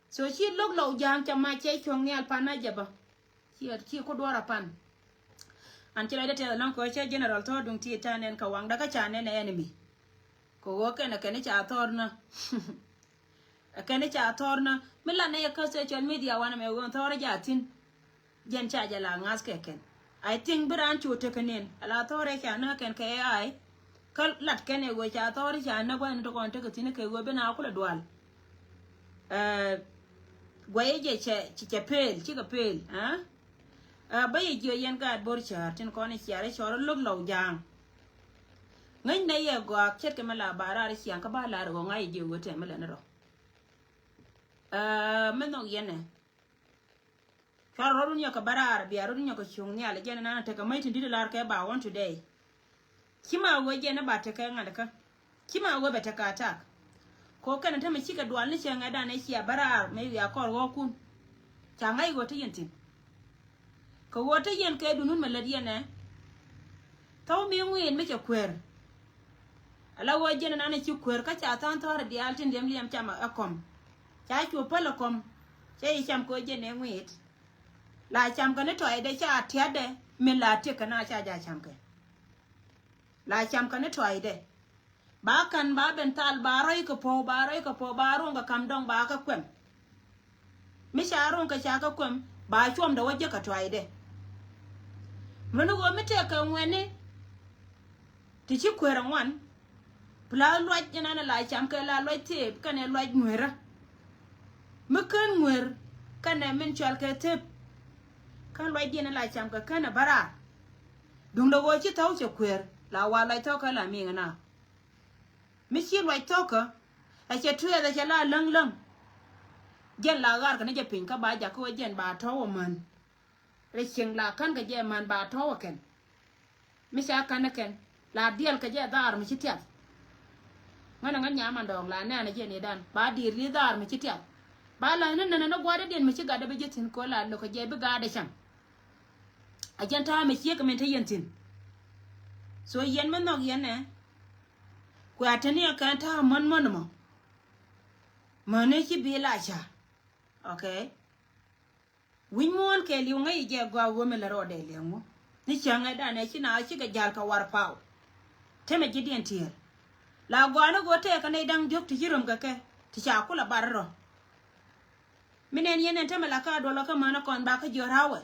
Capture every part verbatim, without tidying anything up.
So ci lo̱k Lɔw Ja̱a̱ŋ ca mac cɛ cuɔ̱ŋ nhial pan a jɛ bä. Ci, ci ku duɔr a pan. An ci lɔcdä tɛth ɛlɔ̱ŋ kɛ ɣöö cä General Thɔɔr Duŋ Tiit ca nɛn kɛ waŋdä kä ca nɛn ɛ enemy. Kɛ ɣöö kɛn ɛ kɛn i̱ ca thɔɔr nä. Ɛ kɛn i̱ ca thɔɔr nä. Mi lat nɛ yɛ kä social media wanɛ mɛ ɣöö thɔɔr i̱ ja thi̱n. Jɛn ca jɛ la ŋa̱th kɛ kɛn. I think bi raan cu tekɛ nin. Ala thɔɔr i̱ ca nä kɛn kɛ A I. Kä lat kɛn ɛ ɣöö ca thɔɔr i̱ ca nä gua̱n ti kɔn tekɛ thi̱n kɛ ɣöö bi na kulɛ dual. Ɛ, guayɛ jɛ cɛ, cɛ, cɛ pel, cikɛ pel, ɛ? Ɛ, bä yɛ jiö yɛn gaat bo̱r cäär tin kɔn i̱ ciar i̱ cɔr i̱ lo̱k Lɔw Ja̱a̱ŋ. Ŋäcnɛ yɛ gɔaa ce̱tkɛ mi la ba raar i̱ ciaŋ kä ba lar i̱ ɣɔ̱ ŋa̱c i̱ jiö ɣöö tɛm mi lɛn i̱ rɔ. Ɛ, mi nhɔk yɛn ɛ. Cuarɛ rɔ̱dun nyɔk kɛ bä raar, bia rɔ̱dun nyɔk kɛ cuŋ nhial, jɛn inan tekɛ mäc tin di̱t lar kɛ ba wän today. Ci ma ɣöö jɛn i̱ ba tekɛ ŋa̱t kä. Ci ma ɣöö bɛ tekɛ attack. Kɛ ɣöö kɛn i̱ tämɛ cikɛ dual ni cɛ ŋɛ̈tdan ɛ cia bä raar mëë wiaa kɔr ɣɔ̱ɔ̱kun. Ca ŋa̱c ɣöö te yɛn thi̱n. Kɛ ɣöö te yɛn kɛ dunun mɛ lät yɛn ɛ. Thɔw mi ŋui̱n mi cɛ kueer. Ala ɣöö jɛn inan i̱ ci kueer kä ca tha̱a̱ŋ thɔ̱ɔ̱ri diaal tin liɛm liɛm cam ɛ kɔm. Ca cu päl ɛ kɔm. Cɛ i̱ cam kɛ ɣöö jɛn ɛ ŋui̱t. La cam kɛ ni tɔaydɛ ca tiatdɛ min la tiek kɛ na ca ja cam kɛ. La cam kɛ ni tɔaydɛ. Ba ka̱n ba ben thal ba rɔy kɛ puɔ̱w, ba rɔy kɛ puɔ̱w, ba ruɔ̱ŋ kɛ ka̱m dɔ̱ŋ ba kɛ kuɛm. Mi ca ruɔ̱ŋ kɛ ca kɛ kuɛm ba cuɔmdɛ wä jek kɛ tɔaydɛ. Mɛn ɣöö mi tëëkɛ ŋuɛ̈tni ti ci kueer ɛ ŋuan. Pla luac inanɛ la cam kɛ la luac thëëp kɛnɛ luac ŋueerä. Mi kän ŋueer kɛnɛ min cɔal kɛ thëëp. Kän luac diɛn la cam kɛ känɛ bä raar. Duŋdɛ ɣöö ci thɔw cɛ kueer la wa luac thɔkä la miŋ ina. Mi ci luac thɔkä ɛ cɛ tuɛɛth ɛ cɛ la läŋ läŋ. Jɛn la ɣaar kɛ ni jɛ piny kä ba jakä wä jɛn ba tɔw ɛ män. Rɛ cieŋ la kän kɛ jɛ män ba tɔw ɛ kɛn. Mi ca kän ɛ kɛn la diɛl kɛ jɛ dhaar mi ci tiath. Ŋän ɛ ŋän nyaman dɔɔŋ la nɛn ɛ jɛ ni dan ba diɛl li dhaar mi ci tiath. Ba la ni nɛn ɛ ni gua̱dɛ diɛn mi ci gatdɛ bi ji̱ thi̱n kɛ la lo̱k kɛ jɛ bi gaatdɛ cam. A jɛn ta̱a̱ mi ciek min te yɛn thi̱n. So yɛn mi nhɔk yɛn ɛ. Kuɛ a te ni ɛ kɛn ta̱a̱ män män mɔ. Mäni ci bi la ca. Okay. Wi̱ny muɔ̱ɔ̱n kɛɛliw ŋäc jɛ gɔaa wä mi lɛ rɔɔdɛ liɛŋ wä. Ni cäŋɛ danɛ ci na cikɛ ja̱l kɛ war paw. Temɛ ji̱ diɛn tiɛɛr. La gɔaa ni go̱o̱r tɛɛkɛ nɛy da̱ŋ diɔ̱k ti ci röm kɛ kɛ ti ca kulɛ bar rɔ. Mi nɛn yɛn ɛn temɛ la kä a duɔlɔ kä mänä kɔn ba kä jiɔ̱ ra̱wɛ.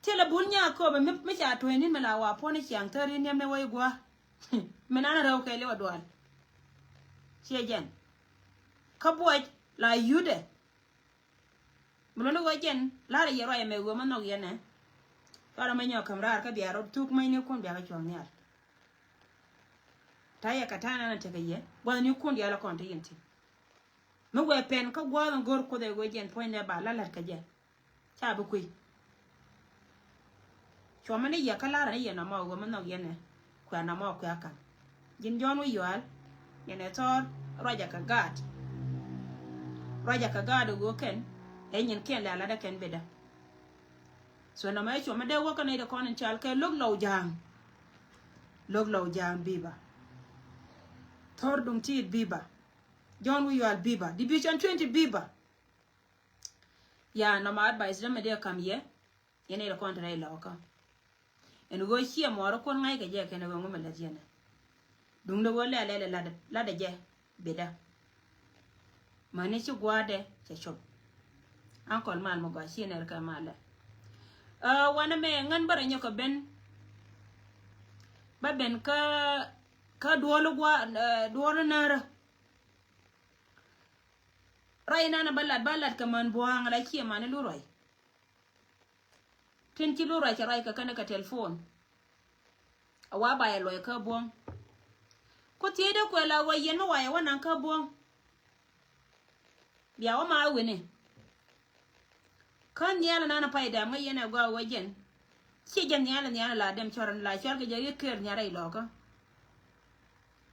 Thilɛ bul nyaa kööbɛ mi, mi ca tuɔ̱ny ni̱n mi la wa puɔ̱n i̱ ciaŋ thäri niɛm ni wä i̱ gua̱a̱. Mi nan rɛw kɛɛliw a dual. Ciɛ jɛn. Kä buɔc la yutdɛ. Mi luɔ̱ni ɣöö jɛn la̱rä yɛ ruac ɛmɛ ɣöö ma nhɔk yɛn ɛ. Cuarɛ mɛ nyɔk käm raar kä bia rɔ thuk mäcnikun bia kɛ cuɔ̱ŋ nhial. Ta̱yɛ kɛ ta̱a̱ nanɛ tekɛ yɛ gua̱thnikun diaal ɛ kɔn te yɛn thi̱n. Mi wëë pɛn kä gua̱a̱th in go̱r Kuoth ɛ ɣöö jɛn puɔ̱nydɛ ba la̱t la̱t kɛ jɛ. Ca bi kui̱. Cuɔmä ni yɛ kä la̱rä ni yɛ nɔmɔ ɣöö mi nhɔk yɛn ɛ kuɛ nɔmɔ kuɛ ka̱n. Ji̱n Jɔ̱ɔ̱n wi̱i̱ yual yɛn ɛ thɔɔr ruacɛ kɛ gaat. Ruacɛ kɛ gaat ɣöö kɛn ɛ nyin kiɛn lɛ a la̱tdä kɛn bitdä. So nɔmɔ ɛ cuɔmä dee wä kä nɛy ti kɔn in cal kɛ lo̱k Lɔw Ja̱a̱ŋ. Lo̱k Lɔw Ja̱a̱ŋ biba. Thɔɔr Duŋ Tiit biba. Jɔ̱ɔ̱n wi̱i̱ yual biba. Division twenty biba. Ya nɔmɔ advice dämɛ dee kam yɛ. Yɛn ɛ rɛ kɔn te rɛy lɔkä. Ɛn ɣöö ciɛ muɔɔrä kuɔn ŋa̱ckɛ jɛ kɛn ɛ ɣöö ŋumɛ lät yɛn ɛ. Duundɛ ɣöö lɛl lɛl ɛ latdɛ jɛ bitdä. Mäni ci gua̱a̱thdɛ cɛ cop. Ankɔl mal mi gɔaa ci nɛr kɛ malɛ. Ɛ wanɛ mɛ ŋän bä rɛ nyɔk kɛ ben. Bä ben kä kä duɔl gua̱a̱ duɔl närä. Ruac inanɛ bä lat bä lat kɛ män bua̱a̱ŋ la ciɛ mani lu ruac. Tin ci lu ruac cɛ ruac kɛ kɛn kɛ telephone. A wa ba yɛ luɔc kä buɔ̱ŋ. Ku thiecdä kuɛ la wä yɛn mi wa yɛ wä naŋ kä buɔ̱ŋ. Bia wä ma wini. Kä nhial nan pay dɛm ŋä yɛn ɛ gɔaa wä jɛn. Ci jɛ nhial nhial la dɛm cɔr la cɔr kɛ jɛ riek ker nhial rɛy lɔkä.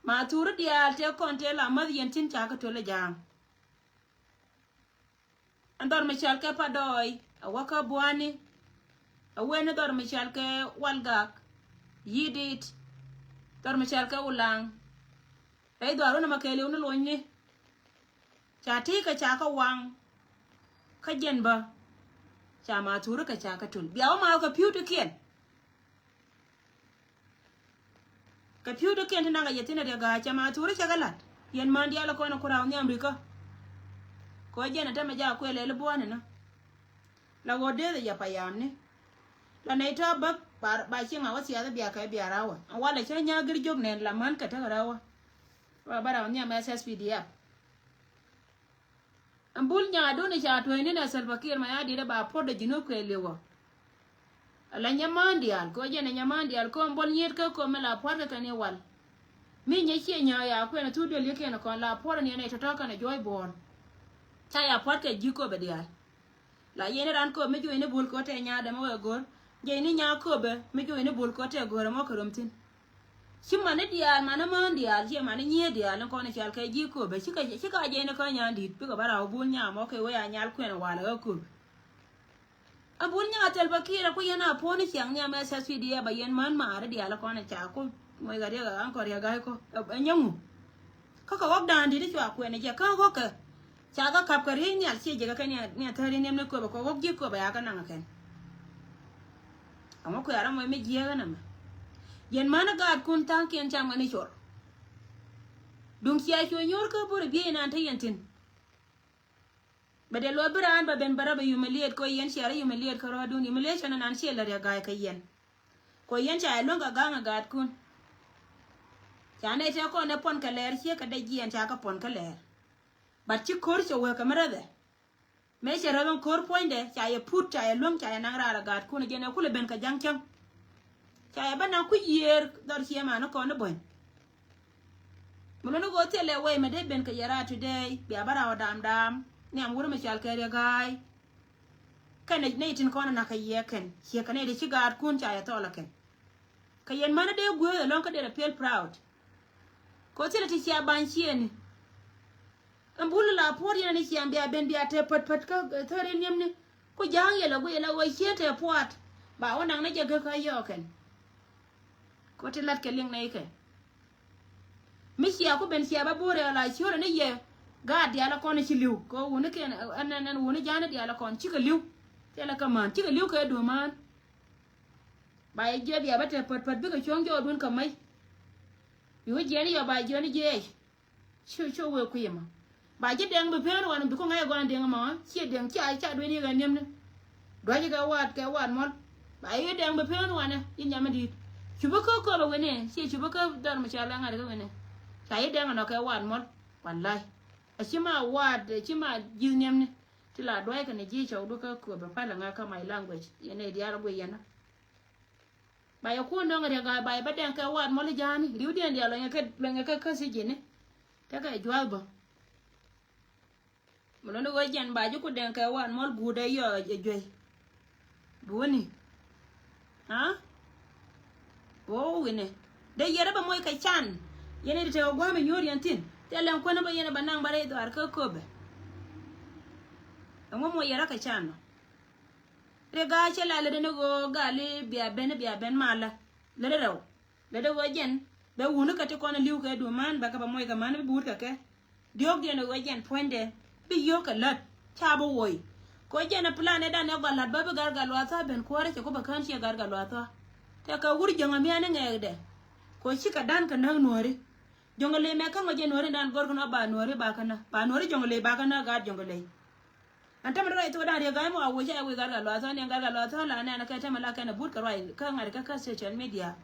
Ma thuri diaal tëë kɔn tëë la mäth yɛn tin ca kä töl ɛ ja̱a̱ŋ. Ɛn dhɔr mi cɔal kɛ Padɔɔy, a wä kä Buani. A wen dhɔr mi cɔal kɛ Walgak, Yidit, dhɔr mi cɔal kɛ Ulaŋ. Rɛy dhɔr wun ɛmɛ kɛɛliw ni lonyni. Ca ti kɛ ca kä waŋ. Kä jɛn bä ca ma thuri kɛ ca kä tul bia wä ma kɛ pi̱w ti kiɛn. Kɛ pi̱w ti kiɛn ti naŋ kɛ yɛ thin a riɛ ga̱a̱c ca ma thuri ca kɛ lat. Yɛn man diaal kɔn a ku raw nhiam rikä. Kɛ wä jɛn a tämɛ ja kuɛ lɛli buɔ̱ɔ̱ni na. La ɣöö dee dhɛ yɛ payamni. La nɛy tɔ̱ bäk ba, ba cieŋ a wä thiath bia kɛ bia rawä. Walɛ cä nya̱a̱ gir jiök nɛn la män kɛ tekɛ rawä. Wa bä raw nhiam S S P D F. Ɛn bul nyaadun ca tuɔ̱cni nɛ Salva Kiir Mayardit ba puɔ̱t dee Junub kɛ liwä. Ala nyaman diaal kɛ jɛn ɛ nyaman diaal kɛ ɛn bul nyiet kä kɛ mi la puɔ̱t kɛ kɛn iwal. Mi nyɛ ciɛ nyaath ya kuɛn thuk duël yikɛn kɔn la puɔ̱t ni ɛn ɛ tɔ̱tɔ̱ kɛn ɛ juɔc buɔ̱ɔ̱r. Ca ya puɔ̱t kɛ ji̱ köpɛ diaal. La yɛn ran köp mi juɔcni bul kɛ tɛ nyaadɛ mi wee go̱r. Jɛcni nyaa köpɛ mi juɔcni bul kɛ tɛ go̱r ɛmɔ kɛ rom thi̱n. Ci mani diaal, mani mään diaal, ci mani nyiee diaal, ni kɔn i̱ cal kɛ ji̱ köpɛ. Cikɛ, cikɛ a jɛcni kä nyan di̱t, bikɛ bä raw bul nyaa mɔ kɛ wee a nyal kuɛn walɛ kä köpɛ. A bul nyaa thil bä kiɛt a ku yɛn a puɔ̱n i̱ ciaŋ nhiam S S P D F bɛ yɛn mään maari diaal kɔn i̱ ca ku. Moc kɛ riɛk a ɣa̱n kɔn riɛk ga̱a̱c kɔ. Ɛ nyäŋu. Kä kɛ ɣɔ̱k da̱a̱n di̱t i̱ cua kuɛn i̱ jɛ kä ɣɔ̱kɛ. Ca kä kap kɛ riey nhial ciɛ jɛ kɛ kɛ niɛ, niɛ thäri niɛm ni köpɛ kɛ ɣɔ̱k ji̱ köpɛ ya kɛ naŋ kɛn. Aŋɔ kuɛ arɔ mɔc mi jiääk ɛn ɛmɛ. Yɛn män ɛ gaatkun tha̱a̱ŋkiɛn cam kɛ ni cor. Duŋ cia cuɛ nyuur kä burɛ biey inan te yɛn thi̱n. Bɛ dee luɔi bi raan bɛ ben bɛ rɔ bɛ humiliate kɛ yɛn cia rɔ humiliate kä rɔɔdun humiliation ɛnan ciɛ lät yɛ ga̱a̱c kɛ yɛn. Kɛ yɛn ca yɛ luäŋ kɛ ga̱a̱ŋ ɛ gaatkun. Ca nɛy tëë kɔn ɛ puɔn kɛ lɛɛr ciek kɛ dee jiɛɛn ca kɛ puɔn kä lɛɛr. But ci ko̱r cɛ wek kɛ mi räthɛ. Mëë cɛ räth in ko̱r puɔ̱nydɛ ca yɛ put ca yɛ luäŋ ca yɛ naŋ raar ɛ gaatkun ɛ jɛn ɛ kulɛ ben kɛ ja̱ŋ cäŋ. Ca yɛ bä naŋ kui̱ yiëër dhɔr ciɛ man ni kɔn ni buɔ̱ny. Mi luni ɣöö thilɛ wei mɛ dee ben kɛ yɛ raar today bia bä raw daam daam. Niam wur mi cal kɛ riɛk ga̱a̱y. Kɛn nɛy tin kɔn nak kɛ yɛ kɛn ciɛ kɛ nɛy ti ci gaatkun ca yɛ thɔl ɛ kɛn. Kɛ yɛn män dee gueeth ɛlɔ̱ŋ kä derɛ feel proud. Kɛ thilɛ ti cia ba̱ny ciëëni. Ɛn bul la puɔ̱t yɛn ni ciaŋ bia ben bia te pät pät kä thäri niɛmni. Ku ja̱a̱ŋ yɛ la guic yɛ la ɣöö ciëën te pua̱t. Ba wä naŋ ni jɛ gek kä yɔɔkɛn. Kɛ ti lat kɛ liŋ nɛy kɛ. Mi cia ku ben cia ba bo̱o̱rɛ la ciöörɛ ni yɛ. Gaat diaal a kɔn ci li̱w kɛ wuni kɛn ɛn ɛn ɛn wuni ja̱a̱ni diaal a kɔn cikɛ li̱w. Thilɛ kä mään cikɛ li̱w kɛ duɔ̱mään. Ba yɛ jiɛp ya bä te pät pät bikɛ cuɔ̱ŋ jɔɔdun kä mec. Bi wä jiɛn yɔ ba jiɛn jiɛc. Cu cu wee kui̱ mɔ. Ba ji̱ dɛŋ bi peen wanɛ bi kuŋ ɛ gɔn dɛŋ mɔ. Ciɛ dɛŋ ca ca dueni kɛ niɛmni. Duac kɛ waat kɛ waat mɔl. Ba yɛ dɛŋ bi peen wanɛ ji̱ nyam mi di̱i̱t. Cu bi kä köpɛ wini ciɛ cu bi kä dhɔr mi ca la ŋa̱t kä wini. Ca yɛ dɛŋ nɔ kɛ waat mɔl. Walay. A ci ma waat ci ma ji̱ niɛmni. Ti la duac kɛ ni ji̱ cɔw du kä köpɛ palɛ ŋa̱ kä my language yɛn ɛ diaal guiy yɛn. Ba yɛ kuɔn dɔ̱ŋ riɛk a ba yɛ bä dɛŋ kɛ waat mɔl i̱ ja̱a̱ni riwdiɛn diaal lɔnyɛ kɛ lɔnyɛ kɛ kä sijini. Tekɛ jua̱th bä. Mi lɔni ɣöö jɛn ba ji̱ ku dɛŋ kɛ waat mɔl guut ɛ yɔ ɛ juey. Duuni. Aa? Ɣöö wi̱nɛ dee yɛrɛ bɛ moc kɛ can. Yɛn ɛ ti tekɛ gua̱a̱m ɛ nyuɔ̱ɔ̱r yɛn thi̱n thilɛ lɛŋ kuäär ni bä yɛn ɛ bɛ naŋ bä rɛy dhɔaar kä köpɛ. Ɛŋu moc yɛrɛ kɛ can nɔ? Ri gaa cɛ la lätdɛ ni ɣöö gali bia ben bia ben malä. Lätdɛ rɛw. Lätdɛ ɣöö jɛn bɛ wuni kɛ ti kɔn li̱w kɛ duman bɛ kɛ bɛ moc kɛ man bi wut kɛ kɛ. Diɔ̱ɔ̱kdiɛn ɣöö jɛn puɔ̱nydɛ bi yio̱o̱k kɛ lät ca bi woc. Kɛ ɣöö jɛn ɛ plan ɛ dan ɛ gɔl la̱t bä bi gat gat luath thɔa ben kuäärä cɛ ku bɛ kään ciɛ gat gat luath thɔa. Tɛkɛ wur jäŋä miani ŋɛɛkdɛ. Kɛ ɣöö cikɛ dan kɛ näk nuääri. Jɔŋ ley mɛ kä ŋɔc jɛ nuɔ̱ɔ̱ri dan gɔr kä nɔ ba nuɔ̱ɔ̱ri ba kä nä ba nuɔ̱ɔ̱ri jɔŋ ley ba kä nä gaat jɔŋ ley. An tämɛ rɔ rai thok dan riek ga̱a̱c mɔ a wec a wec gat gat luath thɔn yɛn gat gat luath thɔn la nɛn kɛ tämɛ la kɛn a but kɛ ruac kä ŋa̱t kä kä social media.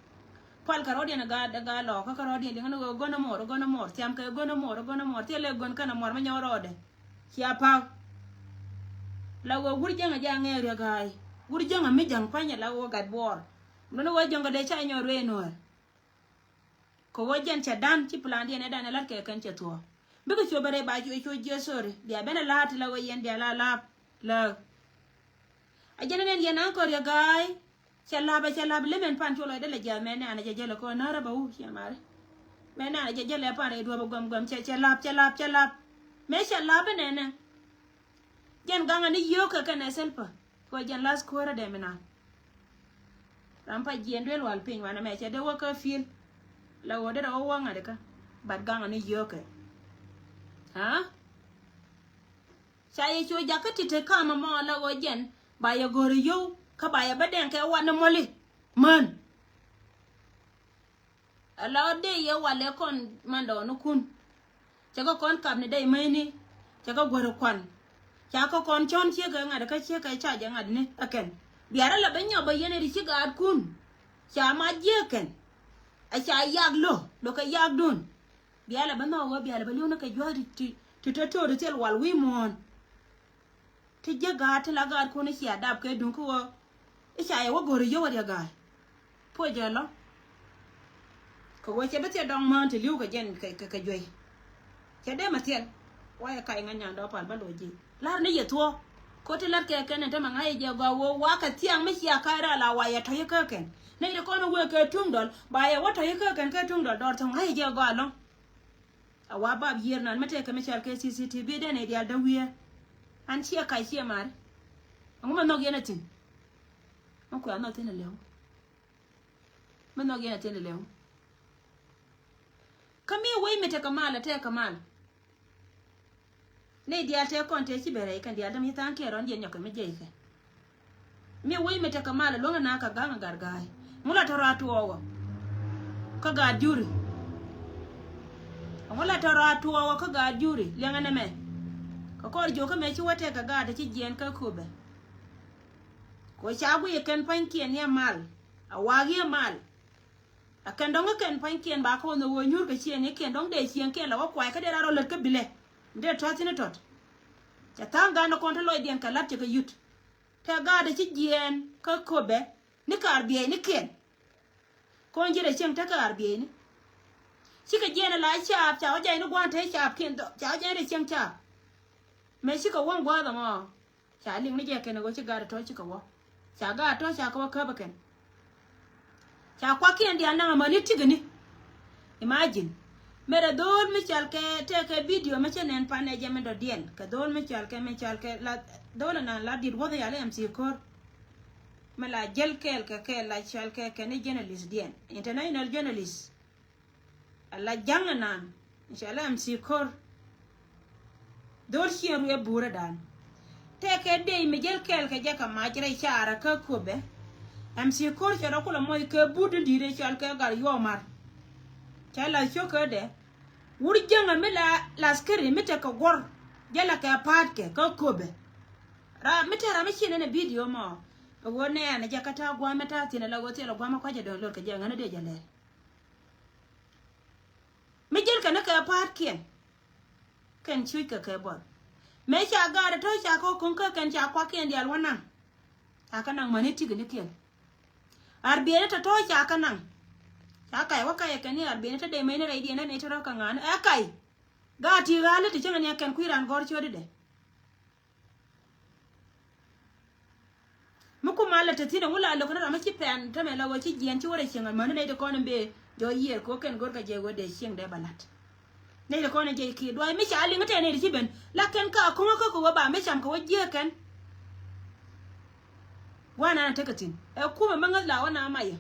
Pal kɛ rɔ̱diɛn gat gat lɔ kä kä rɔ̱diɛn liŋ ni ɣöö gön amor gön amor thiam kɛ gön amor gön amor thilɛ gön kɛn amor mi nyɔk rɔɔdɛ. Cia pa̱k. La ɣöö wur jäŋ a jɛ a ŋɛɛk riek ga̱a̱c wur jäŋ a mi jäŋ pa̱nyɛ la ɣöö gat buɔɔr. Luni ɣöö jäŋ kɛ dee ca nyɔk ruëë nuɔ̱ɔ̱r. Kɛ ɣöö jɛn cɛ dan ci plandiɛn ɛ dan ɛ la̱t kɛ kɛn cɛ thuɔ̱ɔ̱. Bikɛ cuɛ bɛ rɛy ba cuɛ cuɛ jiɛ sori bia ben ɛ la̱a̱t ti la ɣöö yɛn bia la la̱a̱p lääk. A jɛn ɛ nɛn yɛn aŋ kɔr yɛ ga̱a̱y. Cɛ la̱a̱p ɛ cɛ la̱a̱p lem ɛn pan cuɔ lɔcdɛ lɛ jiath mɛ nɛ̈ɛ̈n ɛ jɛ jɛl ɛ kɔn na̱rä bɛ wu ciɛ mari. Mɛ nɛ̈ɛ̈n ɛ jɛ jɛl ɛ pan rɛy duɔ̱p ɛ guɛm guɛm cɛ cɛ la̱a̱p cɛ la̱a̱p cɛ la̱a̱p. Mɛ cɛ la̱a̱p ɛ nɛnɛ. Jɛn gaŋ ani yio̱o̱kɛ kɛnɛ Salva. Kɛ jɛn lath kuäärä dɛm inan. Ram pa jiɛn duel wal piny wanɛ mɛ cɛ dee wä kä field. La ɣöö dee rɛ wä wä ŋa̱t ikä. But gaŋ ani yio̱o̱kɛ. Aa? Ca yɛ cu jakä ti te kamä mɔ la ɣöö jɛn ba yɛ go̱r yio̱w kä ba yɛ bä dɛŋ kɛ wanɛ mɔli. Män. Ala ɔ dee yɛ walɛ kɔn mandɔɔnikun. Cɛ kɛ kɔn kap ni dee mäni. Cɛ kɛ guäri kuan. Ca kɛ kɔn cɔn ciekɛ ŋa̱t kä ciekɛ ca jɛ ŋa̱t ni ɛ kɛn. Biarä la bä nyɔk bä yɛn ɛ ri ci gaatkun. Ca ma jiek kɛn. Ɛ ca yak lo̱ lo̱ kɛ yakdun. Biarä la bä nhɔk ɣöö biarä la bä li̱w ni kɛ jua̱th ti ti ti ti ti thil wal wi̱i̱ muɔ̱ɔ̱n. Ti jiäk gaat ti la gaatkun i̱ cia dap kɛ duŋ kä ɣöö i̱ ca yɛ wä go̱r i̱ yio̱w a riɛk ga̱a̱c. Puɔ̱c jɛ lɔ. Kɛ ɣöö cɛ bi thiɛ dɔŋ mään ti li̱w kɛ jɛn kɛ, kɛ, kɛ juey. Cɛ dee mɛ thiɛl. Wa yɛ kac ŋäc nyan dɔɔk pal bä loc ji̱. La̱r ni yɛ thuɔ̱ɔ̱. Ko̱ ti la̱t kɛ kɛn ɛn tämɛ ŋa̱c yɛ jɛ gɔaa ɣöö wa kɛ thiaŋ mi cia ka̱c raal a wa yɛ tɔ̱c ikä kɛn. Nɛy ti kɔn i̱ wëë kɛ tuŋ dɔl ba yɛ wä tɔ̱c ikä kɛn kɛ tuŋ dɔl dɔɔr thɔ̱ŋ ŋa̱c yɛ jɛ gɔaa ɛlɔ̱ŋ. A wa bab yiër nan mi tëëkɛ mi cɔal kɛ C C T V den i̱ diaal däwiɛ. An ciɛ kac ciɛ mar. Ɛŋu mɛ nhɔk yɛn a thi̱n. Mɛ kuɛ a nhɔk thi̱n a lɛw. Mɛ nhɔk yɛn a thi̱n a lɛw. Kä mi wec mi tekɛ mal a tekɛ mal. Nɛy diaal tëë kɔn tëë ci ben rɛy kɛn diaal däm ci tha̱a̱ŋ kiɛ rɔ̱n jiɛn nyɔkɛ mi jiɛc kɛ. Mi wec mi tekɛ mal a luäŋ na kä ga̱ŋ a gat ga̱a̱c. Ŋu la tɔ̱rɔ a tuɔɔkɔ kä gaat juri. Ŋu la tɔ̱rɔ a tuɔɔkɔ kä gaat juri liɛŋɛ nɛmɛ. Kɛ kɔr jiök kä mëë ci wä tɛk kɛ gaat ci jiɛɛn kä köpɛ. Kɛ ca guiy kɛn pa̱nykiɛn ni a mal. A waak yi a mal. A kɛn dɔ̱ŋ kä kɛn pa̱nykiɛn ba kɔn ɣöö nyuur kɛ ciëŋ ikiɛn dɔ̱ŋ dee ciëŋkiɛn la wä kuay kä dee rar rɔ lät kä bilɛ. Dee tɔ̱ thi̱n tɔt. Cɛ tha̱a̱ŋ gan kɔn te lɔcdiɛn kɛ la̱t cɛ kɛ yut. Tɛ gaatdɛ ci jiɛɛn kä köpɛ ni kɛ ar biɛɛcnikiɛn. Kɔn ji̱ rɛ cieŋ te kɛ ar biɛɛcni. Cikɛ jiɛɛn ala caap ca wä jay ni gua̱a̱n te caapkiɛn dhɔ ca wä jay rɛ cieŋ caap. Mëë cikɛ wäŋ gua̱a̱th ɛmɔ. Ca liŋ ni jɛ kɛn ɛ ɣöö ci gaat ɛ tɔ̱ cikɛ wä. Ca gaat tɔ̱ ca kɛ wä käpä kɛn. Ca kuakiɛn diaal naŋ amäni tikäni. Imagine. Mɛrɛ dho̱o̱l mi cɔal kɛ tɛkɛ video mi cɛ nɛn pan ɛ jɛ mi dɔ̱diɛn kɛ dho̱o̱l mi cɔal kɛ mi cɔal kɛ la dho̱o̱l ɛnan la dit wäth yal M C Kor. Mi la jäl kɛɛl kɛ kɛɛl la cɔal kɛ kɛn i̱ journalist diɛn, international journalist. Ala ja̱ŋ ɛnan in ca la M C Kor. Dho̱r cieŋ ruëë buurä dan. Tëëkɛ dee mi jäl kɛɛl kɛ jɛ kɛ mac rɛy caarä kä köpɛ. M C Kor cɛ rɔ kulɛ moc kɛ buut in di̱i̱t in cɔal kɛ gat yuɔɔk mar. Cɛ la cio̱k kädɛ. Wur jäŋä mi la laskiri mi tekɛ guɔ̱r. Jɛ la kɛ pa̱a̱tkɛ kä köpɛ. Ra mi te ram mi cin ɛn ɛ bidio mɔ. Ɛ ɣöö nɛɛn ɛ jɛ kä ta̱a̱ gua̱a̱m mi ta̱a̱ thi̱n ɛ la ɣöö thilɛ gua̱a̱m mi kɔc ɛ dɔ̱ŋ lor kɛ jɛ ŋän ɛ dee jɛ lɛl. Mi ji̱n kɛn kɛ pa̱a̱tkiɛn. Kɛn cuc kɛ kɛ buɔth. Mëë ca gaat tɔ̱ ca kɛ wä kuŋ kä kɛn ca kuakiɛn diaal wä naŋ. Ca kɛ naŋ mäni ti̱kinikiɛn. Ar biɛni tɔ̱tɔ̱ ca kɛ naŋ. Ca kac wä kac kɛn ni ar biɛni te dee mäni rɛydiɛn ɛ nɛy te rɔ kɛ ŋa̱a̱n ɛ kac. Gaat ti ɣa̱a̱li ti cäŋɛ ni ɛ kɛn kui̱ raan gɔ̱r ciötdɛ. Mi kum a lät te thi̱n ɛŋu la lo̱k ni ram mi ci pɛn tämɛ la ɣöö ci jiɛɛn ci wä rɛ cieŋ amäni nɛy ti kɔn in bëë jɔɔc yiëër kɛ ɣöö kɛn go̱rkɛ jɛ ɣöö dee cieŋ dee bɛ la̱t. Nɛy ti kɔn in jɛ kiɛ duay mi ca liŋ tɛn nɛy ti ci ben la kɛn ka kuŋä kä kɛ ɣöö ba mi cam kɛ wä jiääk kɛn. Gua̱a̱r nan tekɛ thi̱n ɛ kumɛ mi ŋäth la wä na mayɛ.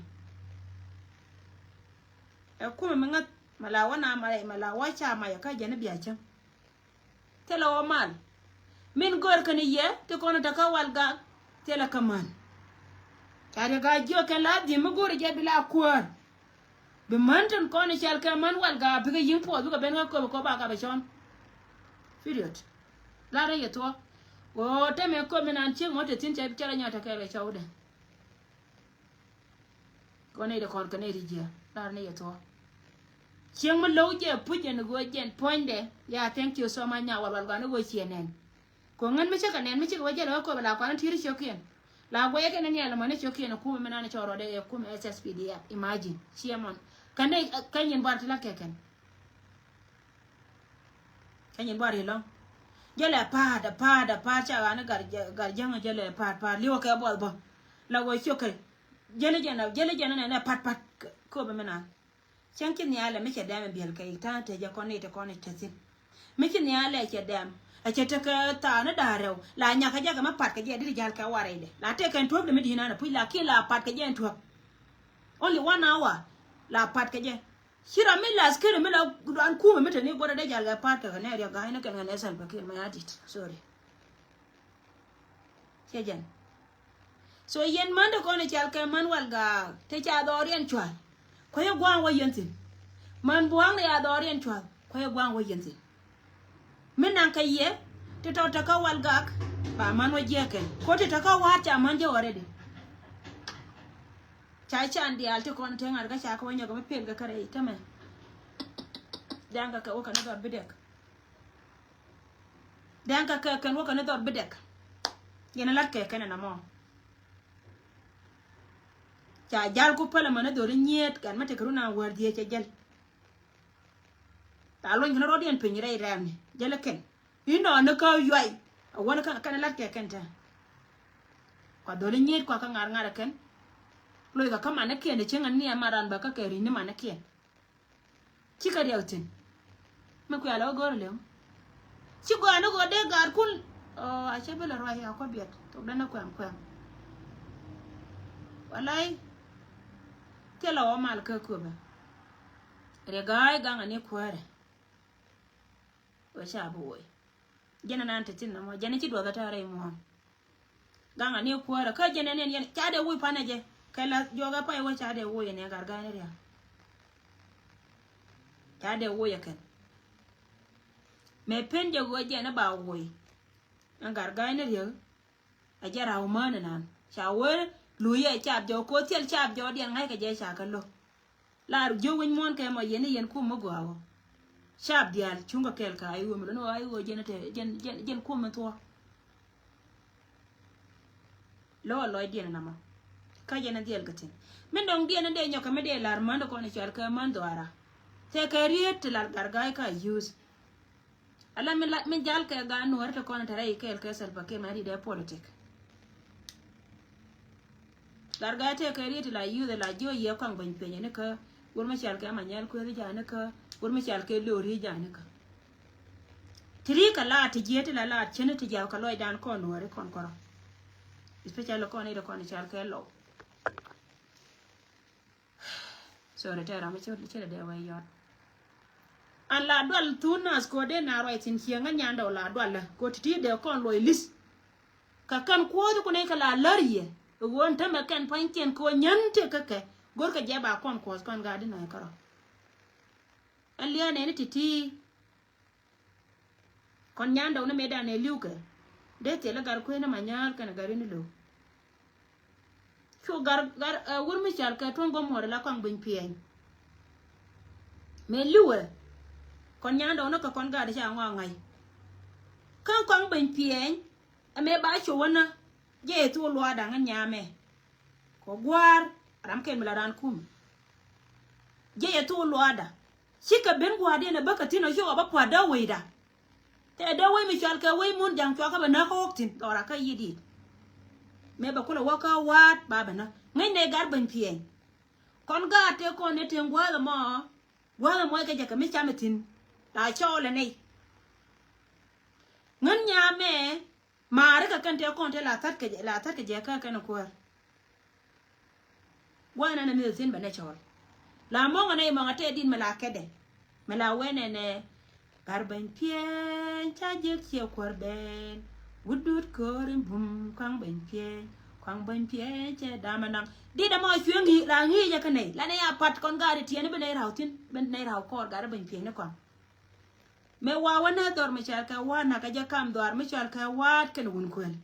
Ɛ kumɛ mi ŋäth mɛ la wä na mayɛ mɛ la wä ca mayɛ kä jɛn i̱ bia cäŋ. Thilɛ wä mal. Min gör kɛn yɛ ti kɔn te kä wal gak. Thilɛ kä män. Ca riɛ gak jiök kɛn la dhi̱m mi gör jɛ bi la kuäär. Bi män tin kɔn cɛl kɛ män wal gak bikɛ yi̱ŋ puɔth bikɛ ben kä köp köp a kap ɛ cɔn. Period. Lar ni yɛ thuɔ̱k. Ɣöö tɛmɛ köp mi nan cieŋ ŋɔ̱ te thi̱n cɛ cɛ rɛ nyɔt te kɛɛl kɛ cɔwdɛ. Kɔn nɛy ti kɔn kɛ nɛy ti jiɛ lar ni yɛ thuɔ̱k. Cieŋ mi lo̱w jɛ puc jɛ ni ɣöö jɛn puɔ̱nydɛ. Ya thank you so much nya walwal gɔaa ni ɣöö ciɛ nɛn. Kɛ ɣän mi cä kɛ nɛn mi cikɛ wä jɛl ɣä köpɛ la kɔn ti̱i̱r cio̱kiɛn. La guɛcɛ kɛn ni nhial mɔni cio̱kiɛn kumɛ mi nan cɔɔr rɔɔdɛ ɛ kumɛ S S P D F. Imagine ciɛ mɔn kɛ nɛy kɛ nyin buar ti la kɛ kɛn. Kä nyin buar ilɔ̱ŋ. Jälɛ pa̱a̱t, pa̱a̱t, pa̱a̱t ca ɣa̱n i̱ gar, gar jäŋ jälɛ pa̱a̱t, pa̱a̱t li̱wä kɛ buɔth bä. La wä ciökɛ. Jälɛ jɛn, jälɛ jɛn nɛ, nɛ pa̱a̱t, pa̱a̱t. Köpɛ mi nan. Cäŋ ci nhialɛ mi cɛ dɛm ɛ biɛl kɛ i̱ ta̱a̱ te jɛ kɔn i̱ te kɔn i̱ te thi̱n. Mi ci nhialɛ cɛ dɛm. Ɛ cɛ tekɛ thaani da̱a̱ rɛw. La nyakä jɛ kɛ mi pa̱a̱t kɛ jɛ di̱t jal kɛ warɛydɛ. La tëë kɛn tuɔ̱pdɛ mi di̱i̱t nan ɛ puc la kiɛ la pa̱a̱t kɛ jɛ ɛn tuɔ̱p. Only one hour. La pa̱a̱t kɛ jɛ. Ci ram mi la askeri mi la duan kumɛ mi te ni guɔ̱rɛ dee jal kɛ pa̱a̱t kɛ kɛ nɛ riɛk ga̱a̱c ni kɛn kɛ nɛ Salva Kiir Mayardit. Sorry. Cɛ jɛn. So yɛn män ti kɔn i̱ cɔal kɛ män Walgak ti ca dhɔriɛn cual. Kuecä gua̱a̱ŋ wä yɛn thi̱n. Män bua̱a̱ŋ ni ca dhɔriɛn cual. Kuecä gua̱a̱ŋ wä yɛn thi̱n. Mi naŋ kɛ yɛ ti tɔ̱ tekä Walgak ba män wä jiɛkɛn. Ko ti tekä wa̱a̱t ca män jɛ already. Ca can diaal ti kɔn te ŋa̱t kä ca kɛ wä nyɔk mi pel kɛ kärɛ i̱ tämɛ. Diaŋ kɛ kɛ wä kɛ ni dhɔr bi dɛk. Diaŋ kɛ kɛ kɛn wä kɛ ni dhɔr bi dɛk. Yɛn lat kɛ kɛn ɛn ɛmɔ. Ca jal ku päl ɛmɔ ni dhɔr i̱ nyiet kɛn mi tekɛ run an wäär dhieec cɛ jɛl. Tha luɔny kɛn rɔɔdiɛn piny rɛy rɛɛmni jälɛ kɛn. Inɔ ni kä yuay a wän kä kɛn lat kɛ kɛn tɛ. Kua dholi nyiet kua kä ŋar ŋar kɛn. Loc kɛ kä manikiɛn i̱ cieŋ an ni ɛn mat ran bä kä kɛ ri̱ny ni manikiɛn. Cikɛ riɛk thi̱n. Mi kuɛ lɛ wä go̱o̱r lem. Ci gɔaa ni ɣöö dee gaatkun. Ɔ, a cɛ bi lɛ ruac a kɔ biɛt thok dɛn a kuɛŋ kuɛŋ. Walay. Thilɛ wä mal kä köpɛ. Riɛ ga̱a̱c gaŋ ani kuäärɛ. Wee ca bi woi. Jɛn anan te thin nɔmɔ jɛn ci duɔth a tɛɛrɛ imuɔ̱ɔ̱n. Gaŋ ani kuäärä kä jɛn ɛn ɛn yɛn ca dee woi panɛ jɛ. Kɛ la juɔk ɛ pay wä ca dee woi ɛn ɛ gar ga̱a̱c ni ria̱a̱. Ca dee woi ɛ kɛn. Mɛ pen jɛ ɣöö jɛn ɛ ba woi. Ɛn gar ga̱a̱c ni ria̱a̱. A jɛ raw män inan ca wee luy yɛ cap jɔw ko thil cap jɔw diɛn ŋa̱ckɛ jɛ ca kä lo̱k. Lar jiök wi̱ny muɔ̱ɔ̱n kɛ mɔ yɛn i̱ yɛn kum mi gɔaa wä. Cap diaal cuŋ kɛ kɛɛl kɛ a i̱ wee mi lon wä a i̱ wee jɛn te jɛn jɛn jɛn kum mi thuɔ̱k. Lɔ a lɔc diɛn inamɔ. Kä jɛn in dhiɛl kɛ thi̱n min dɔ̱ŋ diɛn in dee nyɔk kɛ mi dee lar män ti kɔn i̱ cɔal kɛ män dhɔaara. Thɛɛ kɛ riet ti lar gar ga̱a̱c ka yuth. Ala mi la mi jal kɛ gaat nuɔ̱ɔ̱ri ti kɔn te rɛy kɛɛl kɛ Salva Kiir mɛ ri dee politik. Gat gat tëë kɛ ri ti la yuth la jiɔ yɛ kɔaŋ beny peny ni kä wur mi cal kɛ ma nyal kueth jani kä wur mi cal kɛ lori jani kä. Ti ri kɛ laat ti jiɛ ti la laat cini ti jiaw kɛ lɔcdan kɔn nuɔ̱ɔ̱ri kɔn kɔrɔ. Especially kɔn iri kɔn cal kɛ lɔw. Sorry, tɛ ram mi ci, ci dee wee yɔt. An la dual thun nas ko dee na ruac thin ciɛ ŋa nyandɛ wä la dual lɛ ko ti ti dee kɔn luɔi lis. Ka kɛn kuɔth ku ne ka la lär yɛ. Ɣöö ɛn tämɛ kɛn pa̱nykiɛn ko nyän tëë kä kɛ go̱rkɛ jɛ ba kɔn kuɔth kɔn gaat di nɔi kärɔ. An lia̱a̱ nɛni ti ti. Kɔn nyandɛ wä ni mëë dan ɛ li̱w kɛ dee thilɛ gar kuëë ni ma nyal kɛn gar in lo̱w. Cu gar gar ɛ wur mi cal kɛ tuɔ̱ŋ gɔmuɔr la kɔaŋ beny piɛny. Mëë li̱wɛ kɔn nyandɛ wä ni kɛ kɔn gat ca ŋɔak ŋa̱c. Kä kɔaŋ beny piɛny ɛ mëë ba cu wä ni jɛ ɛ thuk luaak da̱ŋ in nyamɛ. Kɔ gua̱a̱r ram kɛl mi la raan kum. Jɛ ɛ thuk luaak da̱ŋ. Cikɛ ben gua̱a̱r diɛn ɛ bäkɛ thi̱n ɔ ci ɣɔp a pua̱t dee wecda. Tɛ dee wec mi cɔal kɛ wec mun ja̱ŋ cua kä bɛ näk kä wok thi̱n dhɔra kä yi̱ di̱i̱t. Mëë bɛ kulɛ wä kä wa̱a̱t ba bɛ näk ŋäcnɛ gar beny piɛny. Kɔn gaat tëë kɔn ni tëë gua̱a̱th ɛmɔ gua̱a̱th ɛmɔ ikɛ jɛ kɛ mi cam ithin la cɔɔl ɛ nɛy. Ŋän nyamɛ maari kɛ kɛn tëë kɔn tëë la thät kɛ jɛ la thät kɛ jɛ kä kɛn kuäär. Gua̱a̱th ɛn ɛ mi thi̱n bɛ nɛ cɔɔl la mɔŋ ɛ nɛy mɔŋ ɛ tëë di̱t mi la kɛtdɛ mi la wee nɛnɛ. Gat beny piɛny ca jiɛk ciɛ kuäär ben. Wut dut köör in bum kɔaŋ beny piɛny kɔaŋ beny piɛny cɛ dam anaŋ. Dit ɛmɔ cuɛ ŋi̱i̱c la ŋi̱i̱c ɛ kä nɛy la nɛy a pat kɔn gaat ɛ tiɛɛni bi nɛy raw thi̱n bi nɛy raw kɔɔr gat ɛ beny piɛny ni kɔaŋ. Mëë wa wä nä dhɔr mi cɔal kɛ wa̱a̱ nakä jɛ kam dhɔaar mi cɔal kɛ wa̱a̱t kɛn wun kuël.